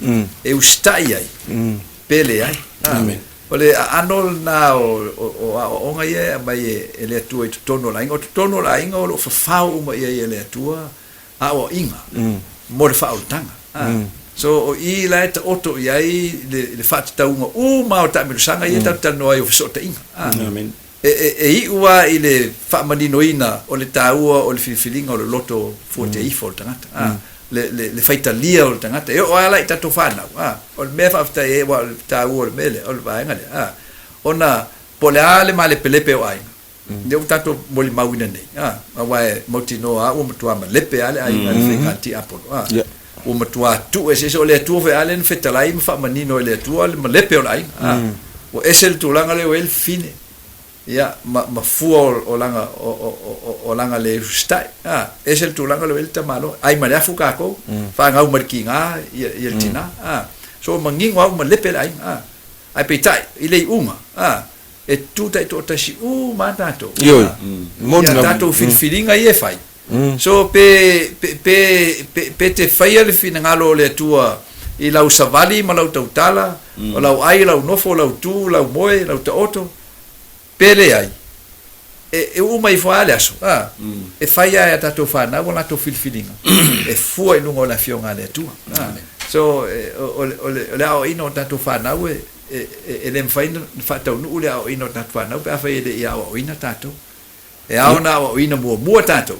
e usitai ai, pe leai. O le aano lena o aoaoga ia e aumai e le Atua i totonu o le aiga. O totonu o le aiga o lo o fafao uma i ai e le Atua aoaiga mo le faaolataga. So, o i la e taoto i ai le faatatauga uma o taamilosaga ia tatou te talanoa ai o fesootaiga. E iu lava i le faamaninoina o le taua o le filifiliga o le loto fuatia ifo o le tagata, a, le faitalia o le tagata. E oo lava la i tatou fanau, a, o le mea e faafetai ai aua o le taua o le mea lea, o le vaega lea, a, ona po o le a le malepelepe o aiga, lea ua tatou molimauina nei, a, aua e mautinoa lava ua matua malepe lava le aiga i le faiga tiapolo, a, ua matua tuu eseese, o le Atua foi lava lea na fetalai ma faamanino e le Atua le malepe o le aiga, a, ua ese le tulaga lea ua i ai le fafine, ia, ma, ma fua o, o lana, o, o, o, o lana le usitai, a, ese le tulaga lea ua i ai le tamaloa, ai ma le afu kākou, fanau ma le kīnā, ia, ia le tinā, a, so manino lava ua malepe le aiga, a, ae peitai, i le iuga, a, e tu taitoatasi uma lava tatou, a, ia tatou filifiliga ia e fai, So pe, pe, pe, pe, pe te faia le finagalo o le Atua i lau savali ma lau tautala, o lau ai, lau nofo, lau tu, lau moe, lau taoto, pe leai, e, e uu mai ifo lava le aso, a, e fai lava e a tatou fanau a latou filifiliga, e fua i luga o le Afioga a le Atua. A, so, e, o, o, o le, o le aoaoina o tatou fanau e, e, e le mafai ona faataunuu le aoaoina o tatou fanau pe afai e le i aoaoina tatou. E ao ona aoaoina muamua tatou,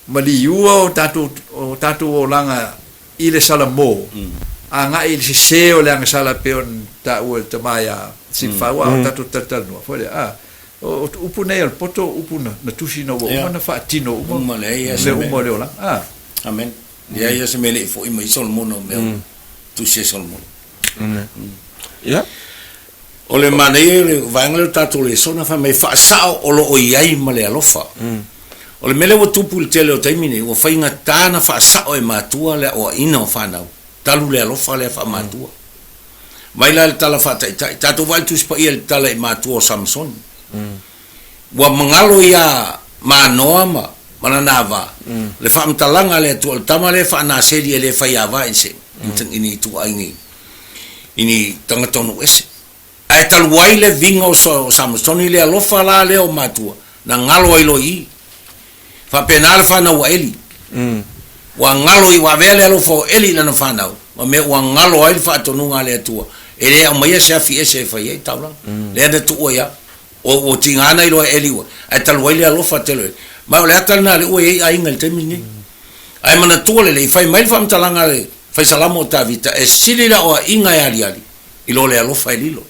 maliua o tatou, o tatou olaga i le salamo, agai i le sese o le agasala e pei ona taua e le tama ia Silafau a o tatou talatalanoa foi lea, a, o upu nei a le poto o upu na tusi ina ua uma ona faatino uma mea uma o le olaga. A. Amen. Leai lava se mea e le i foi mai Solomona o mea ua tusi e Solomona. Ia. O le manaia o le vaega lea o le tatou lesona fai mai faasao o lo o i ai ma le alofa. O le mea lea ua tupu i le tele o taimi nei, ua faigata ona faasao e matua le aoaiina o fanau talu le alofa lea faamatua. Mai la le tala faataitai, tatou vaai i le Tusi Paia i le tala i matua o Samesoni. Ua magalo ia Manoa ma ma lana ava, le faamatalaga a le Atua, o le tama lea e faanaseli e le fai ava i se i ni ituaiga i ni tagata o nuu ese. Ae talu ai le viga o Samesoni i le alofa la lea o matua, na galo ai loa i i. Faapena le fanau a Eli. Ua galo i, ua avea le alofa o Eli i lana fanau, ma mea ua galo ai le faatonuga a le Atua, e le aumaia se afi ese e fai ai taulaga. Lea na tuu ai lava. Ua tiga na iloa e Eli ua, ae talu ai le alofa tele o Eli. Ma o le ata lena lea ua i ai aiga i le taimi lenei. Ae manatua lelei, fai mai le faamatalaga a le Faisalamo o Tavita, e sili le aoaiga e aliali i lo le alofa e lilo.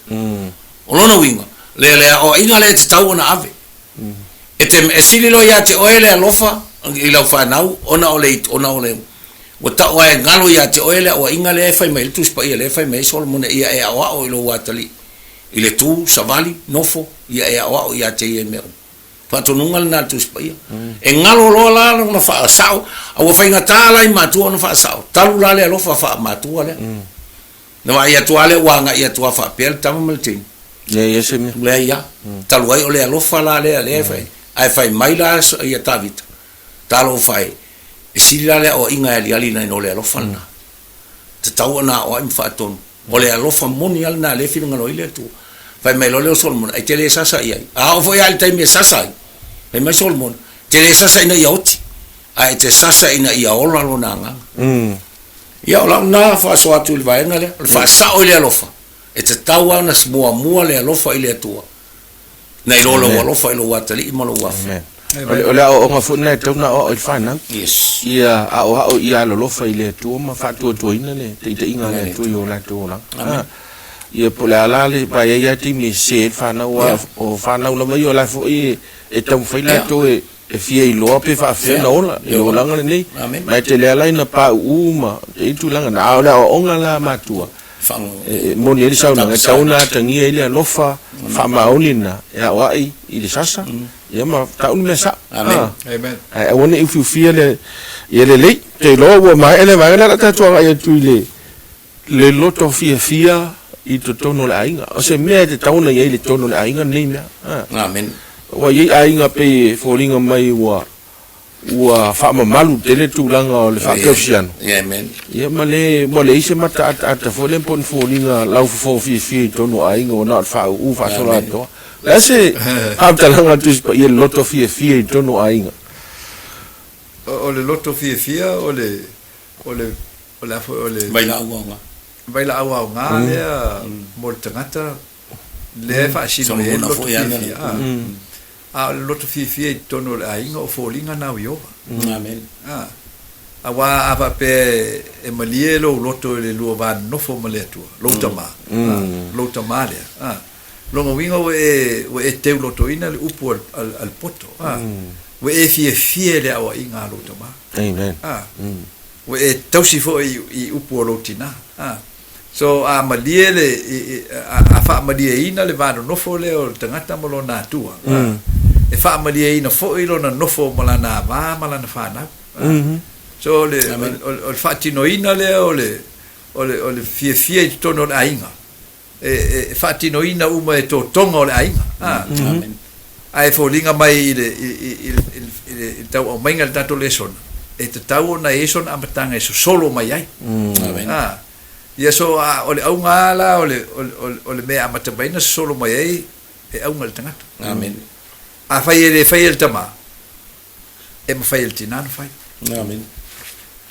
O lona uiga, le le aoaiga lea e tatau ona ave. E te, e sili loa ia te oe le alofa i lau fanau ona o le, ona o le, ua tau lava e galo ia te oe le aoaiga lea e fai mai ai le Tusi Paia lea e fai mai ai Solomona ia e aoao i lou atalii i le tu, savali, nofo, ia e aoao ia te ia i mea uma. Faatonuga lena a le Tusi Paia. E galo loa la lona faasao, a ua faigata la i matua ona faasao, talu la le alofa faamatua lea. Na vaai atu lava lea ua agai atu lava faapea le tama ma le teine. Leai lava se mea. Leai lava. Talu ai o le alofa la lea lea e fai. Ae fai mai la ia Tavita, talofa e, e sili la le aoaiga e aliali nai lo le alofa lena. Tatau ona aoai ma faatonu. O le alofa moni lava lena lea e finagalo ai le Atua. Fai mai loa lea o Solomona, e te le sasa i ai. A oo foi lava i le taimi e sasa ai, fai mai Solomona, e te le sasa ina ia oti, ae e te sasa ina ia ola lona agaga. Ia, o lau lena faasoa atu i le vaega lea, o le faasao i le alofa, e tatau lava ona muamua le alofa i le Atua, nai lo lou alofa i lou atalii ma lou afe. O le aoaoga foi lena e tatau ona aoao i le fanau. Yes. Ia aoao ia alolofa i le Atua ma faatuatuaina le taitaiga a le Atua i o latou olaga. Amen. Ia po o le a la le aua e i ai lava taimi e sese ai le fanau aua o fanau lava ia o la foi e taumafai latou e e fia iloa pe faafefea ona ola i le olaga lenei. Ma e tele lava la ina pauu ma e i ai tulaga na. A o le aoaoga la a matua, e moni ai le saunoaga, e tatau ona atagia ai le alofa faamaoni lena e aoai i le sasa, ia ma tau le mea sao. Ae aua ne i ufiufia le, ia lelei. Ou te iloa ua maea lea vaega lea, o le a tatou agai atu i le le loto fiafia i totonu o le aiga. O se mea e tatau ona i ai i le totonu o le aiga lenei mea. Amen. Ua i ai aiga pei e foliga mai ua ua faamamalu tele tulaga o le faakerisiano. Amen. Ia ma le ua leai se mataataata foi lea po o ni foliga laufofo fiafia i totonu o aiga ua na o le faauu faasoloatoa. O le a se faamatalaga a le Tusi Paia i le loto fiafia i totonu o aiga? O le loto fiafia o le o le O le a foi o le. Vailaau aoga. Vailaau aoga lea mo le tagata lea e faasino i ai le loto fiafia. A o le loto fiafia i totonu o le aiga o foliga na o Ieova. Amen. Aua a faapea e malie lou loto i le lua va nonofo ma le Atua, lou tama, lou tama lea, lona uiga ua e, ua e teulotoina le upu a le poto, ua e fiafia i le aoaiga a lou tama. Amen. Ua e tausi foi i upu o lou tina. A. So, a malie le, a faamalieina le va nonofo lea o le tagata ma lona Atua, a, e faamalieina foi lona nofo ma lana ava ma lana fanau. A. So, o le, o le faatinoina lea o le, o le, o le fiafia i totonu o le aiga, e faatinoina uma e totoga o le aiga. A. Ae foliga mai i le, i, i, i le tau aumaiga i le tatou lesona, e tatau ona i ai sona amataga e sosolo mai ai. A. Ia so, a, o le auga lava la o le, o le, o le mea e amata mai ona sosolo mai ai, e auga i le tagata. Amen. Afai e le faia e le tama, e mafai e le tinā ona fai. Amen.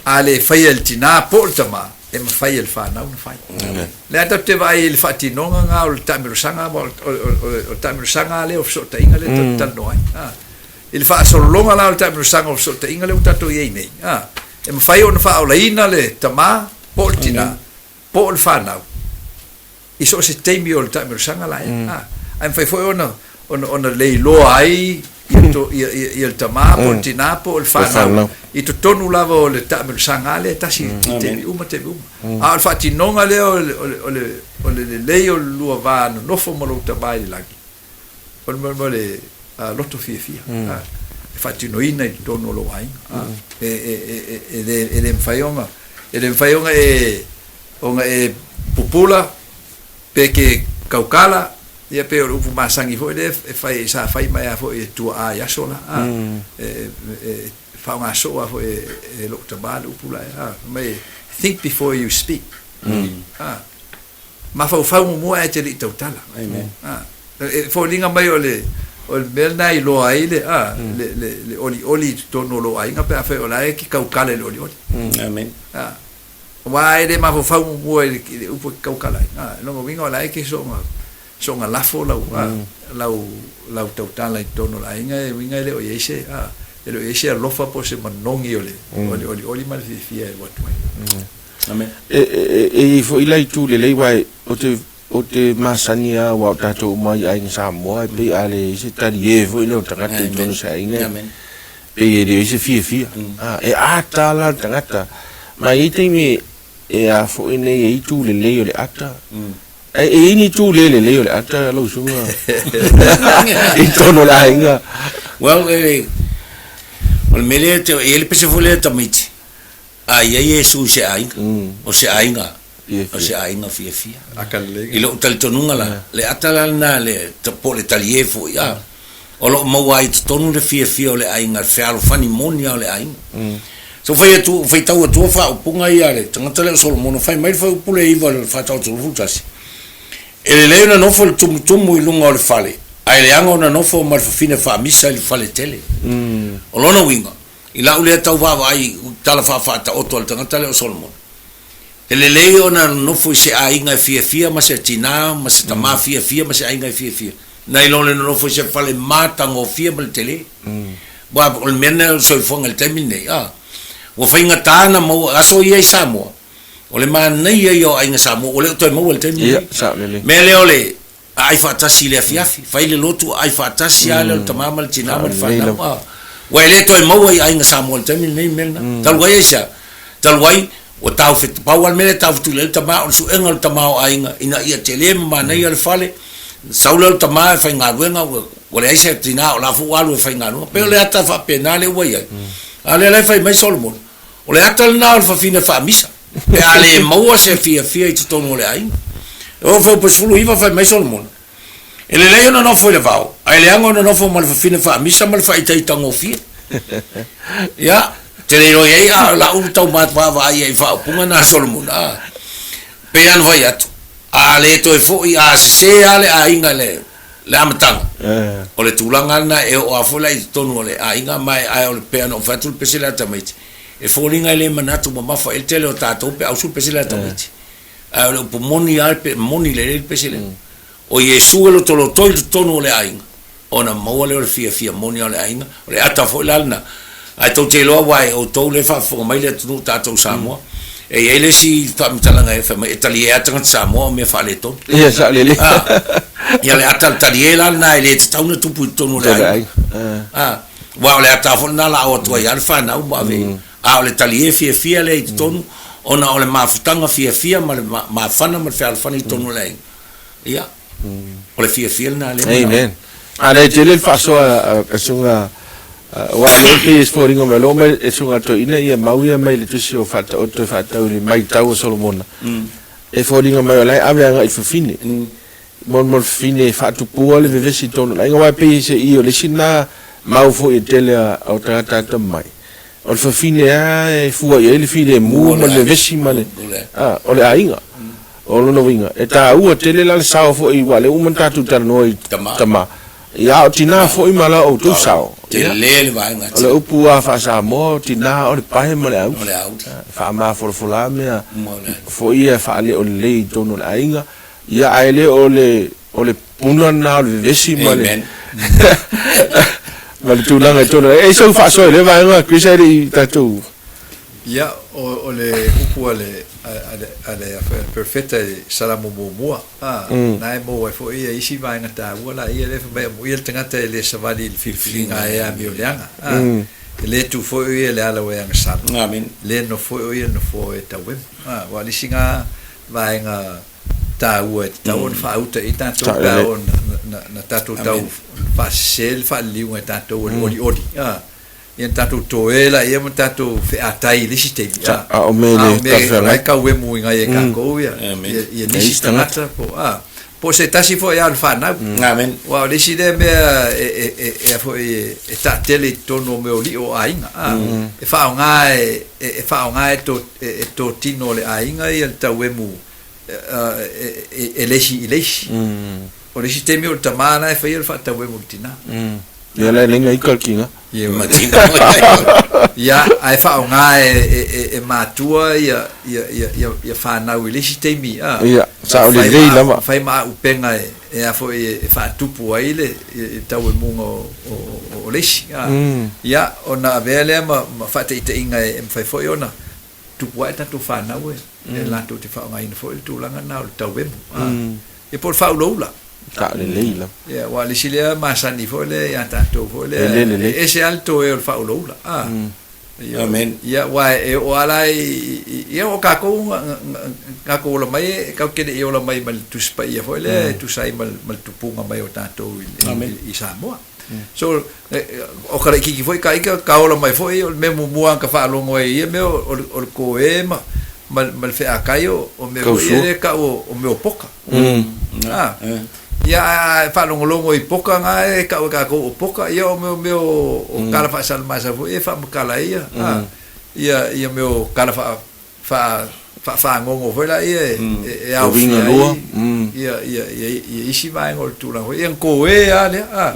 A le faia e le tinā po o le tamā, e mafai e le fanau ona fai. Amen. Lea tatou te vaai i le faatinoga nga o le taamilosaga ma o le taamilosaga lea o fesootaiga lea tatou te talanoa ai. I le faasolologa la o le taamilosaga o fesootaiga lea ua tatou i ai nei, a, e mafai ona faaolaina le tama po o le tinā po o le fanau i so o se taimi o le taamilosaga la ea, a, ae mafai foi ona, ona, ona leiloa ai ia to, ia, ia, ia le tama po o le tinā po o le fanau i totonu lava o le taamilosaga lava lea e tasi i taimi uma taimi uma. A o le faatinoga lea o le, o le, o le, o le lelei o le lua va nonofo ma lou tama i le lagi, O le mea o le loto fiafia e faatinoina i totonu o lou aiga. E le mafai ona, e le mafai ona e, ona e pupula pe ke taukala, ia pei o le upu masani foi lea e fai, sa fai mai lava foi e tuaa i aso la, e faaaoga soo lava foi e lou tama le upu la, fai mai, think before you speak. Mafaufau muamua ae te le i tautala. Amen. A, e foliga mai o le, o le mea lena e iloa ai le, a, le, le, le olioli i totonu o lou aiga pe afai o la e ke taukala i le olioli. Amen. A, aua e le mafaufau muamua i le, i le upu e ke taukala ai. A, lona uiga o la e ke soona, soona lafo lau, a, lau, lau tautala i totonu o le aiga, e uiga e le o i ai se, a, e le o i ai se alofa po o se manogi o le, o le olioli ma le fiafia e alu atu ai. Amen. E, e, e i ai foi la itu lelei aua ou te, ou te masani lava aua o tatou uma i aiga Samoa e pei a leai se talie foi lea o tagata i totonu o se aiga e pei e leai se fiafia. A, e ata la le tagata ma e i ai taimi e a foi nei e i ai itu lelei o le ata. E i ai ni itu le lelei o le ata lau susuga i totonu o le aiga? Well, e, o le mea lea, e i ai le pese foi lea tamaiti. A i ai Iesu i se aiga, o se aiga, o se aiga fiafia. I lou talitonuga la, le ata la lena, le, po o le talie foi, a, o lo o maua ai i totonu le fiafia o le aiga, le fealofani moni lava o le aiga. So fai atu, faitau atua faaupuga ia a le tagata lea o Solomona, fai mai le fuaiupu le 9 o le 431, E lelei ona nofo le tumutumu i luga o le fale, ae leaga ona nofo ma le fafine faamisa i le fale tele. O lona uiga, I lau lea tau vaavaai i tala faafaataoto a le tagata lea o Solomona, e lelei ona nonofo i se aiga e fiafia ma se tinā ma se tamā fiafia ma se aiga e fiafia, nai lo le nonofo i se fale matagofie ma le tele. Aua o le mea lena o le soifuaga i le taimi lenei, a, ua faigata ona maua, aso ia i Samoa, o le manaia ia o aiga Samoa ua le o toe maua i le taimi lenei. Ia, Mea lea o le Aai faatasi i le afiafi, fai le lotu aai faatasi lava lea o le tama ma le tina ma le fanau. A, ua e le toe maua i aiga Samoa i le taimi lenei le mea lena. Talu ai aisea? Talu ai, ua taufetu, pau lava le mea lea e taufetuli ai le tama, o le suega o le tama o aiga, ina ia tele ma manaia le fale, sau lea o le tama e faigaluega, ua, ua leai se tina o la foi ua alu e faigaluega. Pei o le ata faapena lea ua i ai. A o lea la e fai mai Solomona, o le ata lena o le fafine faamisa. Pe a le maua se fiafia i totonu o le aiga. E oo foi 19 fai mai Solomona, E lelei ona nofo i le vao, ae leaga ona nofo ma le fafine faamisa ma le faaitaitagofie. Ia, te le iloa i ai a o lau tau vaavaai ai i faaupuga na a Solomona, a. Pei lava ona fai atu, a le toe foi, a sese lava le aiga i le, le amataga, o le tulaga lava lena e oo lava foi la i totonu o le aiga, ma e, ae o le, pei ona ou fai atu le pese lea a tamaiti, E foliga e le manatu mamafa i ai le tele o tatou pe ausu le pese lea a tamaiti. Ae o le upu moni lava pe moni lelei le pese lea. O Iesu e lotolotoi i totonu o le aiga, ona maua lea o le fiafia moni lava o le aiga, o le ata foi la lena. Ae tou te iloa aua e outou lea e faafofoga mai le atunuu tatou Samoa, e i ai le isi faamatalaga e fai mai, e talie lava tagata Samoa o mea faaletonu. Ia, sao lelei. Ia le ata talie la lena e le tatau ona tupu i totonu o le aiga. Aua o le ata foi lena la o atu ai lava le fanau ma ave i. A o le talie fiafia lea i totonu, ona o le mafutaga fiafia ma le mafana ma le fealofani i totonu o le aiga. Ia, o le fiafia lena lea manao. Amen. A lea e tele le faasoa a susuga aua o lea e pei e foliga mai o lea ua aumai e susuga toeaina ia mau ia mai le tusi o Faataoto e faatatau i le matau a Solomona. E foliga mai o la e ave agai i le fafine. Mo le fafine e faatupua le vevesi i totonu o le aiga, aua e pei se i o le isi lena mau foi e tele a o tagata atamai, o le fafine lava e fua i ai le filemu ma le vevesi ma le, a, o le aiga. O lona uiga, e taua tele la le sao foi, aua o lea ua uma ona tatou talanoa i tama, ia a o tina foi ma la outou sao. Ia, o le upu lava faa-Samoa, o tina o le pae ma le auli. E faamafolafola mea foi ia e faaleo lelei i totonu o le aiga. Ia ae le o le o le puna lena o le vevesi ma le Amen. Ma le tulaga i totonu. E sau faasoa i lea vaega Chris ae le i tatou. Ia, o le upu a le, a le, a le Perofeta i Salamo muamua, a, na e maua ai foi ia isi vaega taua laia lea fai mai amuia le tagata e le savali i le filifiliga a e amio leaga, a, e le tu foi o ia i le ala o e agasala, le nofo foi o ia i le nofoa o e tauemu. A, aua o le isi na vaega taua e tatau ona faauta i ai tatou pe a oo na tatou tau faasese le faaliliuga e tatou o le olioli, a, ia na tatou toe laia ma tatou featai i le isi taimi, a, a o mea e o la e tauemu i ai e tatou ia, ia nisi tagata po, a, po o se tasi foi lava o le fanau. Aua o le isi lea mea e a foi e taatele i totonu o mea o lio o aiga, a, e faaaoga e, e faaaoga e to, e totino o le aiga ia le tauemu e le isi i le isi. O le isi taimi o le tama la e faia le faatauemu i le tina. Ia la e leina ika le tina. Ia, ae faaaoga e matua ia fanau i le isi taimi, a. Ia, sao lelei lava. Fai ma auupega e a foi e faatupu ai le tauemuga o le isi, a. Ia, ona avea lea ma faataitaiga e mafai foi ona tupu ae tatou fanau e latou te faaaogaina foi le tulaga lena o le tauemu, a. Ia po o le faaulaula. Sao lelei lava. Ia, aua o le isi lea masani foi lea ia tatou foi lea, e ese lava le toe o le faaulaula. A. Amen. Ia, aua e oo lava la i, ia o tatou, tatou ola mai, e tatou te le i ola mai ma le Tusi Paia foi lea e tusa ai ma le tupuga mai o tatou i Samoa. So, o ka laitiiti foi ka ika, ka ola mai foi, o le mea muamua lava na ka faalogo ai i ia mea, o le koe ma le feakai o mea foi ia lea e tau o mea o poka. A, ia, a faalogologo i poka na e tau e tatou o poka, ia o mea o mea o tala faasalamasa foi ia e faamatala ai ia, a, ia mea o tala faa, faa, faafagogo foi laia e aofia ai ia isi vaega o le tulaga foi ia, na koe lava lea, a,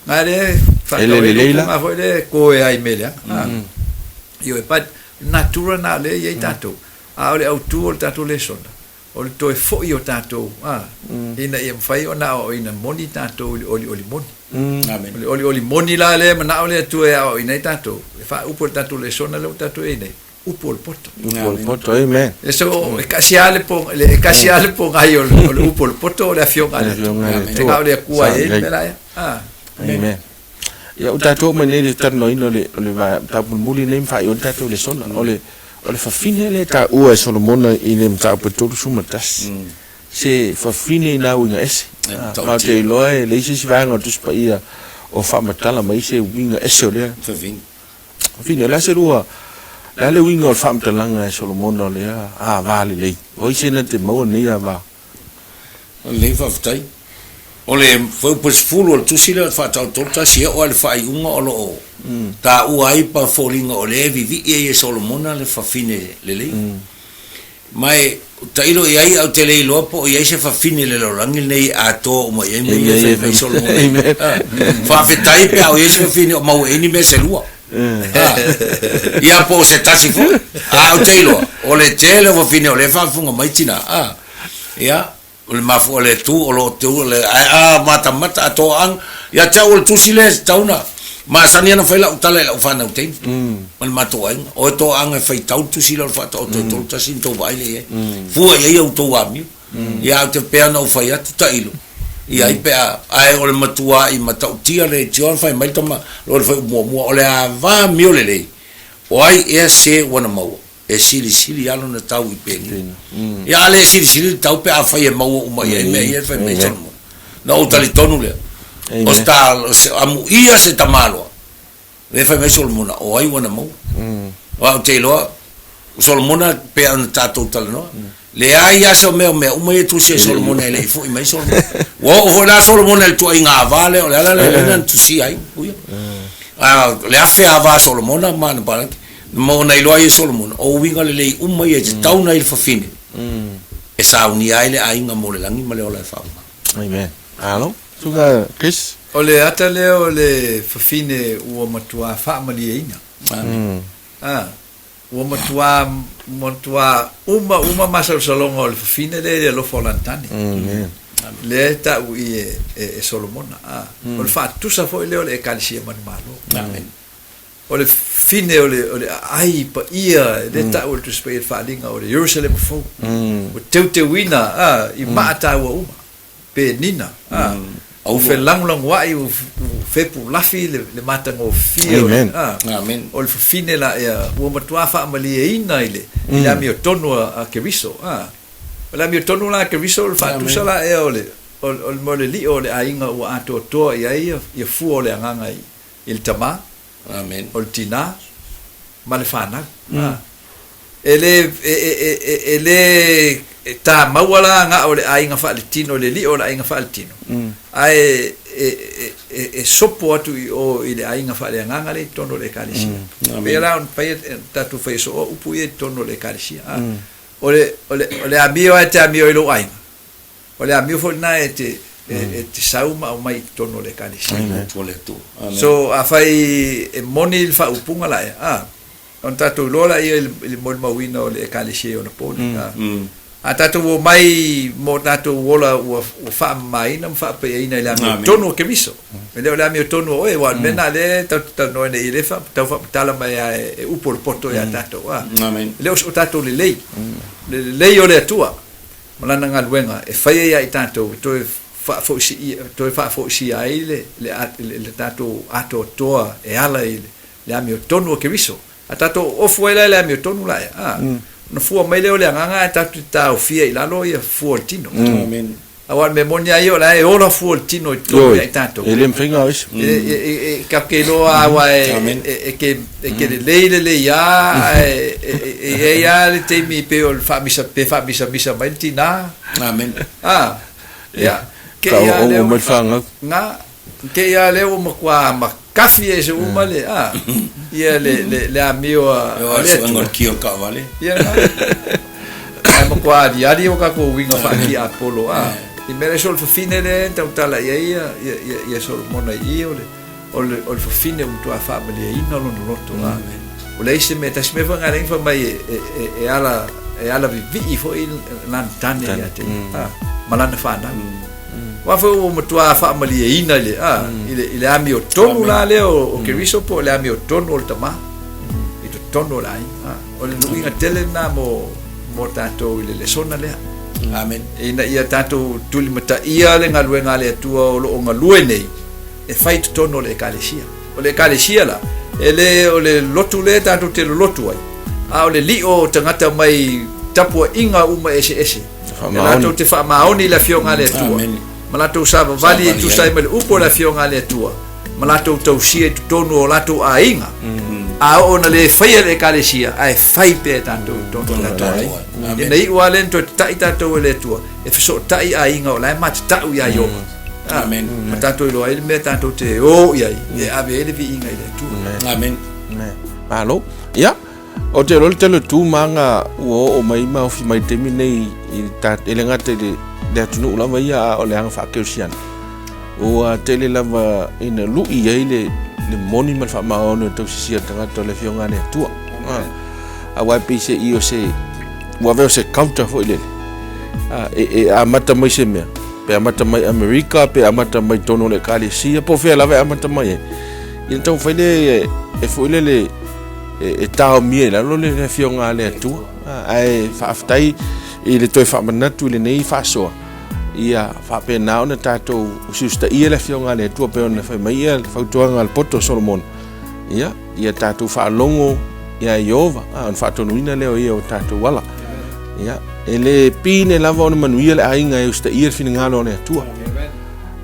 na lea e faatau ai le upu foi lea e koe ai i mea leaga, a. Ioe, but natura na lea e i ai tatou, a o le autu o le tatou lesona, o le toe foi o tatou, a, ina ia mafai ona aoaoina moni tatou i le olioli moni. Amen. O le olioli moni la lea e manao le Atua e aoaoina ai tatou, e faaupu e le tatou lesona lea ua tatou i ai nei, upu o le poto. Upu o le poto, amen. E so, e kasi lava le po, e kasi lava le pogai o le, o le upu o le poto o le Afioga a le Atua. E na o le Atua e i ai le mea la ia. A. Amen. Ia, ua tatou oo mai nei i le talanoaina o le, o le mataupu mulimuli lenei ma faaiu ai le tatou lesona, o le, o le fafine lea e taua e Solomona i le mataupu e 31, se fafine i nā uiga ese. Ma ou te iloa e leai se isi vaega o le Tusi Paia o faamatala mai se uiga ese o lea fafine. Fafine, o le a se lua, o le a le uiga o le faamatalaga e Solomona o lea ava lelei? O ai se na te maua lenei ava? Lelei faafetai. O le fuaiupu 10 o le tusi lea o le faataotolo tasi e oo lava i le faaiuga o lo o taua ai pa foliga o lea e vivii ai e Solomona le fafine lelei. Ma e tailo i ai ae ou te le iloa po o i ai se fafine i le lalolagi lenei e atoa uma i ai mea ia e fai mai Solomona. Faafetai pe a o i ai se fafine o maua i ai ni mea se lua. Ia po o se tasi foi. Ae ou te iloa o le tele o fafine o lea e faafofoga mai tina. Ia, o le mafua, o le tu, o lo o tu, o le, ae a matamata, a toaaga, ia te au o le tusi lea e tatau ona masani ana fai lau tala i lau fanau teine, ma le matou aiga. O e toaaga e faitau le tusi lea o le Faataoto e 31 na tou vaai lea i ai. Fua i ai a outou amio. Ia, ae ou te pei ona ou fai atu, tailo i ai pe a, ae o le matua'i matautia le leitioa na fai mai le tama, o le fai muamua, o le ava amio lelei, o ai ea se ua na maua? E silisili lava lona tau i Penina. Ia a le silisili le tau pe afai e maua uma i ai mea ia e fai mai Solomona. Na ou talitonu lea, o se ta, o se amuia se tamaloa, lea e fai mai Solomona, o ai ua na maua? Aua ou te iloa, o Solomona pei ona tatou talanoa, leai lava se o mea o mea uma ia e tusi ai Solomona e le i foi mai Solomona. Ua oo foi la Solomona i le tuaiga ava lea, o le ala lea na tusia ai, uia. A o le afe ava a Solomona ma ana palagi, Ma ona iloa ai e Solomona, o uiga lelei uma ia e tatau ona i le fafine, e saunia ai le aiga mo le lagi ma le ola e faauma. Amen. Malo. Suka Chris. O le ata lea o le fafine ua matuā faamalieina. Amen. A, ua matuā, matuā uma uma masalosaloga o le fafine lea i le alofa o lana tane. Amen. Lea e ta'u i e, e, e Solomona, a. O le fa'atusa foi lea o le Ekalesia manumalo. Amen. O le fine o le, o le aai paia, lea e ta'u e le Tusi Paia le fa'aliga o le Ierusalema fou. Ua teuteuina, a, i ma'a taua uma, penina, a, ua felagolagoa'i, ua fepulafi le, le matagofie o le, a, o le fafine la ea, ua matuā fa'amalieina i le, i le amiotonu a, a Keriso, a. O le amiotonu la a Keriso, o le fa'atusa la ea o le, o le, o le mea o le li'o o le aiga ua atoatoa i ai ia, ia fua o le agaga i, i le tamā, Amen. o le tinā, ma le fanau. A. E le, e, e, e, e, e le tāmaua la na o le aiga faaletino, le li'o o le aiga faaletino, ae e, e, e, e sopo atu i o i le aiga faaleagaga lea i totonu o le Ekalesia. Mm. Pei la ona faia, tatou faia sooa upu ia i totonu o le Ekalesia. A. O le, o le, o le amio lava e te amio i lou aiga, O le amio foi lena e te, e te sau ma aumai i totonu o le Ekalesia. So, afai e moni le faaupuga la ea, a, ona tatou iloa laia i le molimauina o le Ekalesia i ona po nei, a. A tatou omai mo tatou ola ua faamamaina ma faapaiaina i le amiotonu o Keriso. E le o le amiotonu o oe, aua o le mea lena lea tatou te talanoa ai nei, e le tau faamatala mai lava e upu o le poto ia tatou, a. E le o so tatou lelei, le lelei o le Atua. ma lana galuega e fai ai ia i tatou e toe faafoisia, toe faafoisia ai le, le, le, le tatou atoatoa e ala i le, le amiotonu o Keriso. A tatou ofu ai la i le amiotonu la ea, a, ona fua mai lea o le agaga ae tatou te taofia i lalo ia fua o le tino. Amen. Aua o le mea moni lava ia o la e ola fua o le tino i totonu ia i tatou. E le mafai ona aveese. E tatou te iloa lava aua e ke e ke lelei lelei lava ae e i ai lava le taimi pei o le faamisa pe faamisamisa mai le tinā. Amen. A, ia, ke ia lea ua mai le fanau. Na, ke ia lea ua matua makafi ese uma le, a, ia le, le, le amio a, a le Atua. Suega o taavale. Ia na. Ae matua aliali o tatou uiga faatiapolo, a. I mea lea so o le fafine lea e tautala i ai ia, ia, ia, ia Solomona i i, o le, o le, o le fafine ua matua faamalieina lona loto, a. Ua leai se mea, tasi mea foi lena lea na fai mai e, e, e, e ala, e ala vivii foi lana tane ia te ia, a, ma lana fanau. Aua foi ua matua faamalieina i le, a, i le, i le amiotonu la lea o, o Keriso po o le amiotonu o le Tama i totonu o le aiga. A, o le luiga tele lena mo, mo tatou i le lesona lea. Amen. Ina ia tatou tulimataia le galuega a le Atua o lo o galue nei e fai i totonu o le Ekalesia. O le Ekalesia la, e le o le lotu lea tatou te lolotu ai, a o le li'o o tagata mai tapuaiga uma eseese, e latou te faamaoni i le Afioga a le Atua, ma latou savavali e tusa ai ma le upu o le Afioga a le Atua, ma latou tausia i totonu o latou aiga, a oo ina le faia le Ekalesia, ae fai pea e tatou i totonu o tatou aiga. Ina iu lava lea ina toe tata'i tatou e le Atua, e fesootai aiga o la e matata'u ia Ieova. Amen. Ma tatou iloa ai le mea tatou te o i ai, e ave ai le viiga i le Atua. Amen. Malo. Ia, ou te iloa le tele o tu ma aga ua oo mai ma ofi mai i le taimi lenei i le e le gata i le, le atunuu lava ia, a o le aga faakerisiano. Ua tele lava ina lu'i ai le, le moni ma le faamaoni o le tausisia o le tagata o le Afioga a le Atua. Aua e pei se i o se, ua avea o se culture foi lele. E, e amata mai se mea, pe amata mai Amerika, pe amata mai totonu o le Ekalesia, po o fea lava e amata mai ai. Ia ona taumafai lea e foi lele e taomia i lalo le Afioga a le Atua. Ae faafetai i le toe faamanatu i lenei faasoa, ia faapena ona tatou usiusitaia le Afioga a le Atua pei ona fai mai ia le fautuaga a le poto o Solomona. Ia, ia tatou faalogo iā Ieova, ona faatonuina lea o ia o tatou ala. Ia, e le pine lava ona manuia le aiga e usitaia le finagalo o le Atua.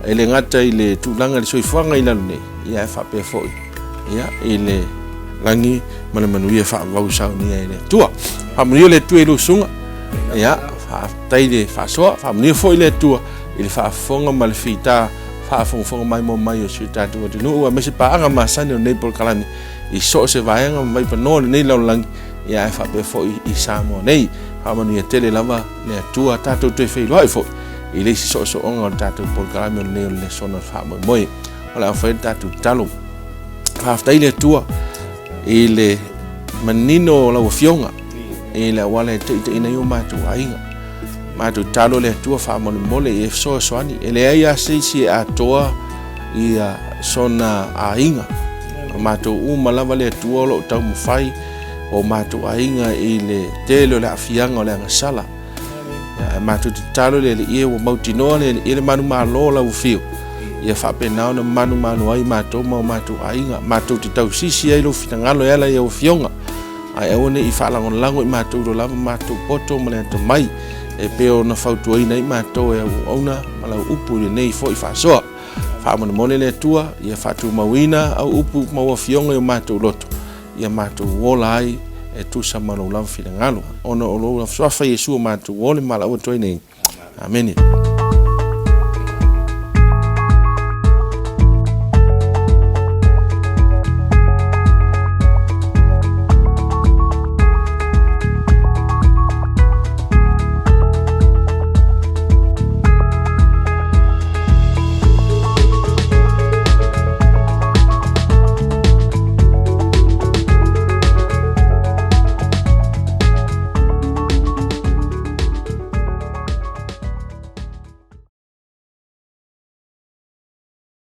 E le gata i le tulaga i le soifuaga i lalo nei, ia e faapea foi ia, i le lagi ma le manuia faavavau saunia e le Atua. Faamanuia le Atua i lou susuga. Ia, faafetai i le faasoa, faamanuia foi le Atua i le faafofoga ma le fita faafogafoga maimoa mai o si o tatou atunuu aemaise paaga masani o lenei polokalame i so o se vaega ma vaipanoa o lenei lalolagi, ia ae faapea foi i Samoa nei. Faamanuia tele lava le Atua, tatou toe feiloai foi i le isi soosooga o le tatou polokalame o lenei o le lesona o le faamoemoe. O le a fai le tatou tatalo. Faafetai le Atua i le manino o lau Afioga i le auala e taitaiina ai o matou aiga. Matou tatalo le Atua faamolemole ia fesoasoani. E leai lava se isi e atoa ia sona aiga. O matou uma lava le Atua o lo o taumafai o matou aiga i le tele o le aafiaga o le agasala. Ae matou te tatalo le Alii e ua mautinoa le Alii e le manumalo o lau afio, ia faapena ona manumalo ai matou ma o matou aiga. Matou te tausisi ai lou finagalo e ala i au afioga, ae aua ne i faalagolago i matou i lo lava matou poto ma le atamai, e pei ona fautuaina ai matou e au auauna ma lau upu i lenei foi faasoa. Faamolemole le Atua, ia faatumauina au upu ma au afioga i o matou loto, ia matou ola ai e tusa ma lou lava finagalo, ona o lou lava suafa Iesu o matou ole ma valaau atu ai nei. Amene.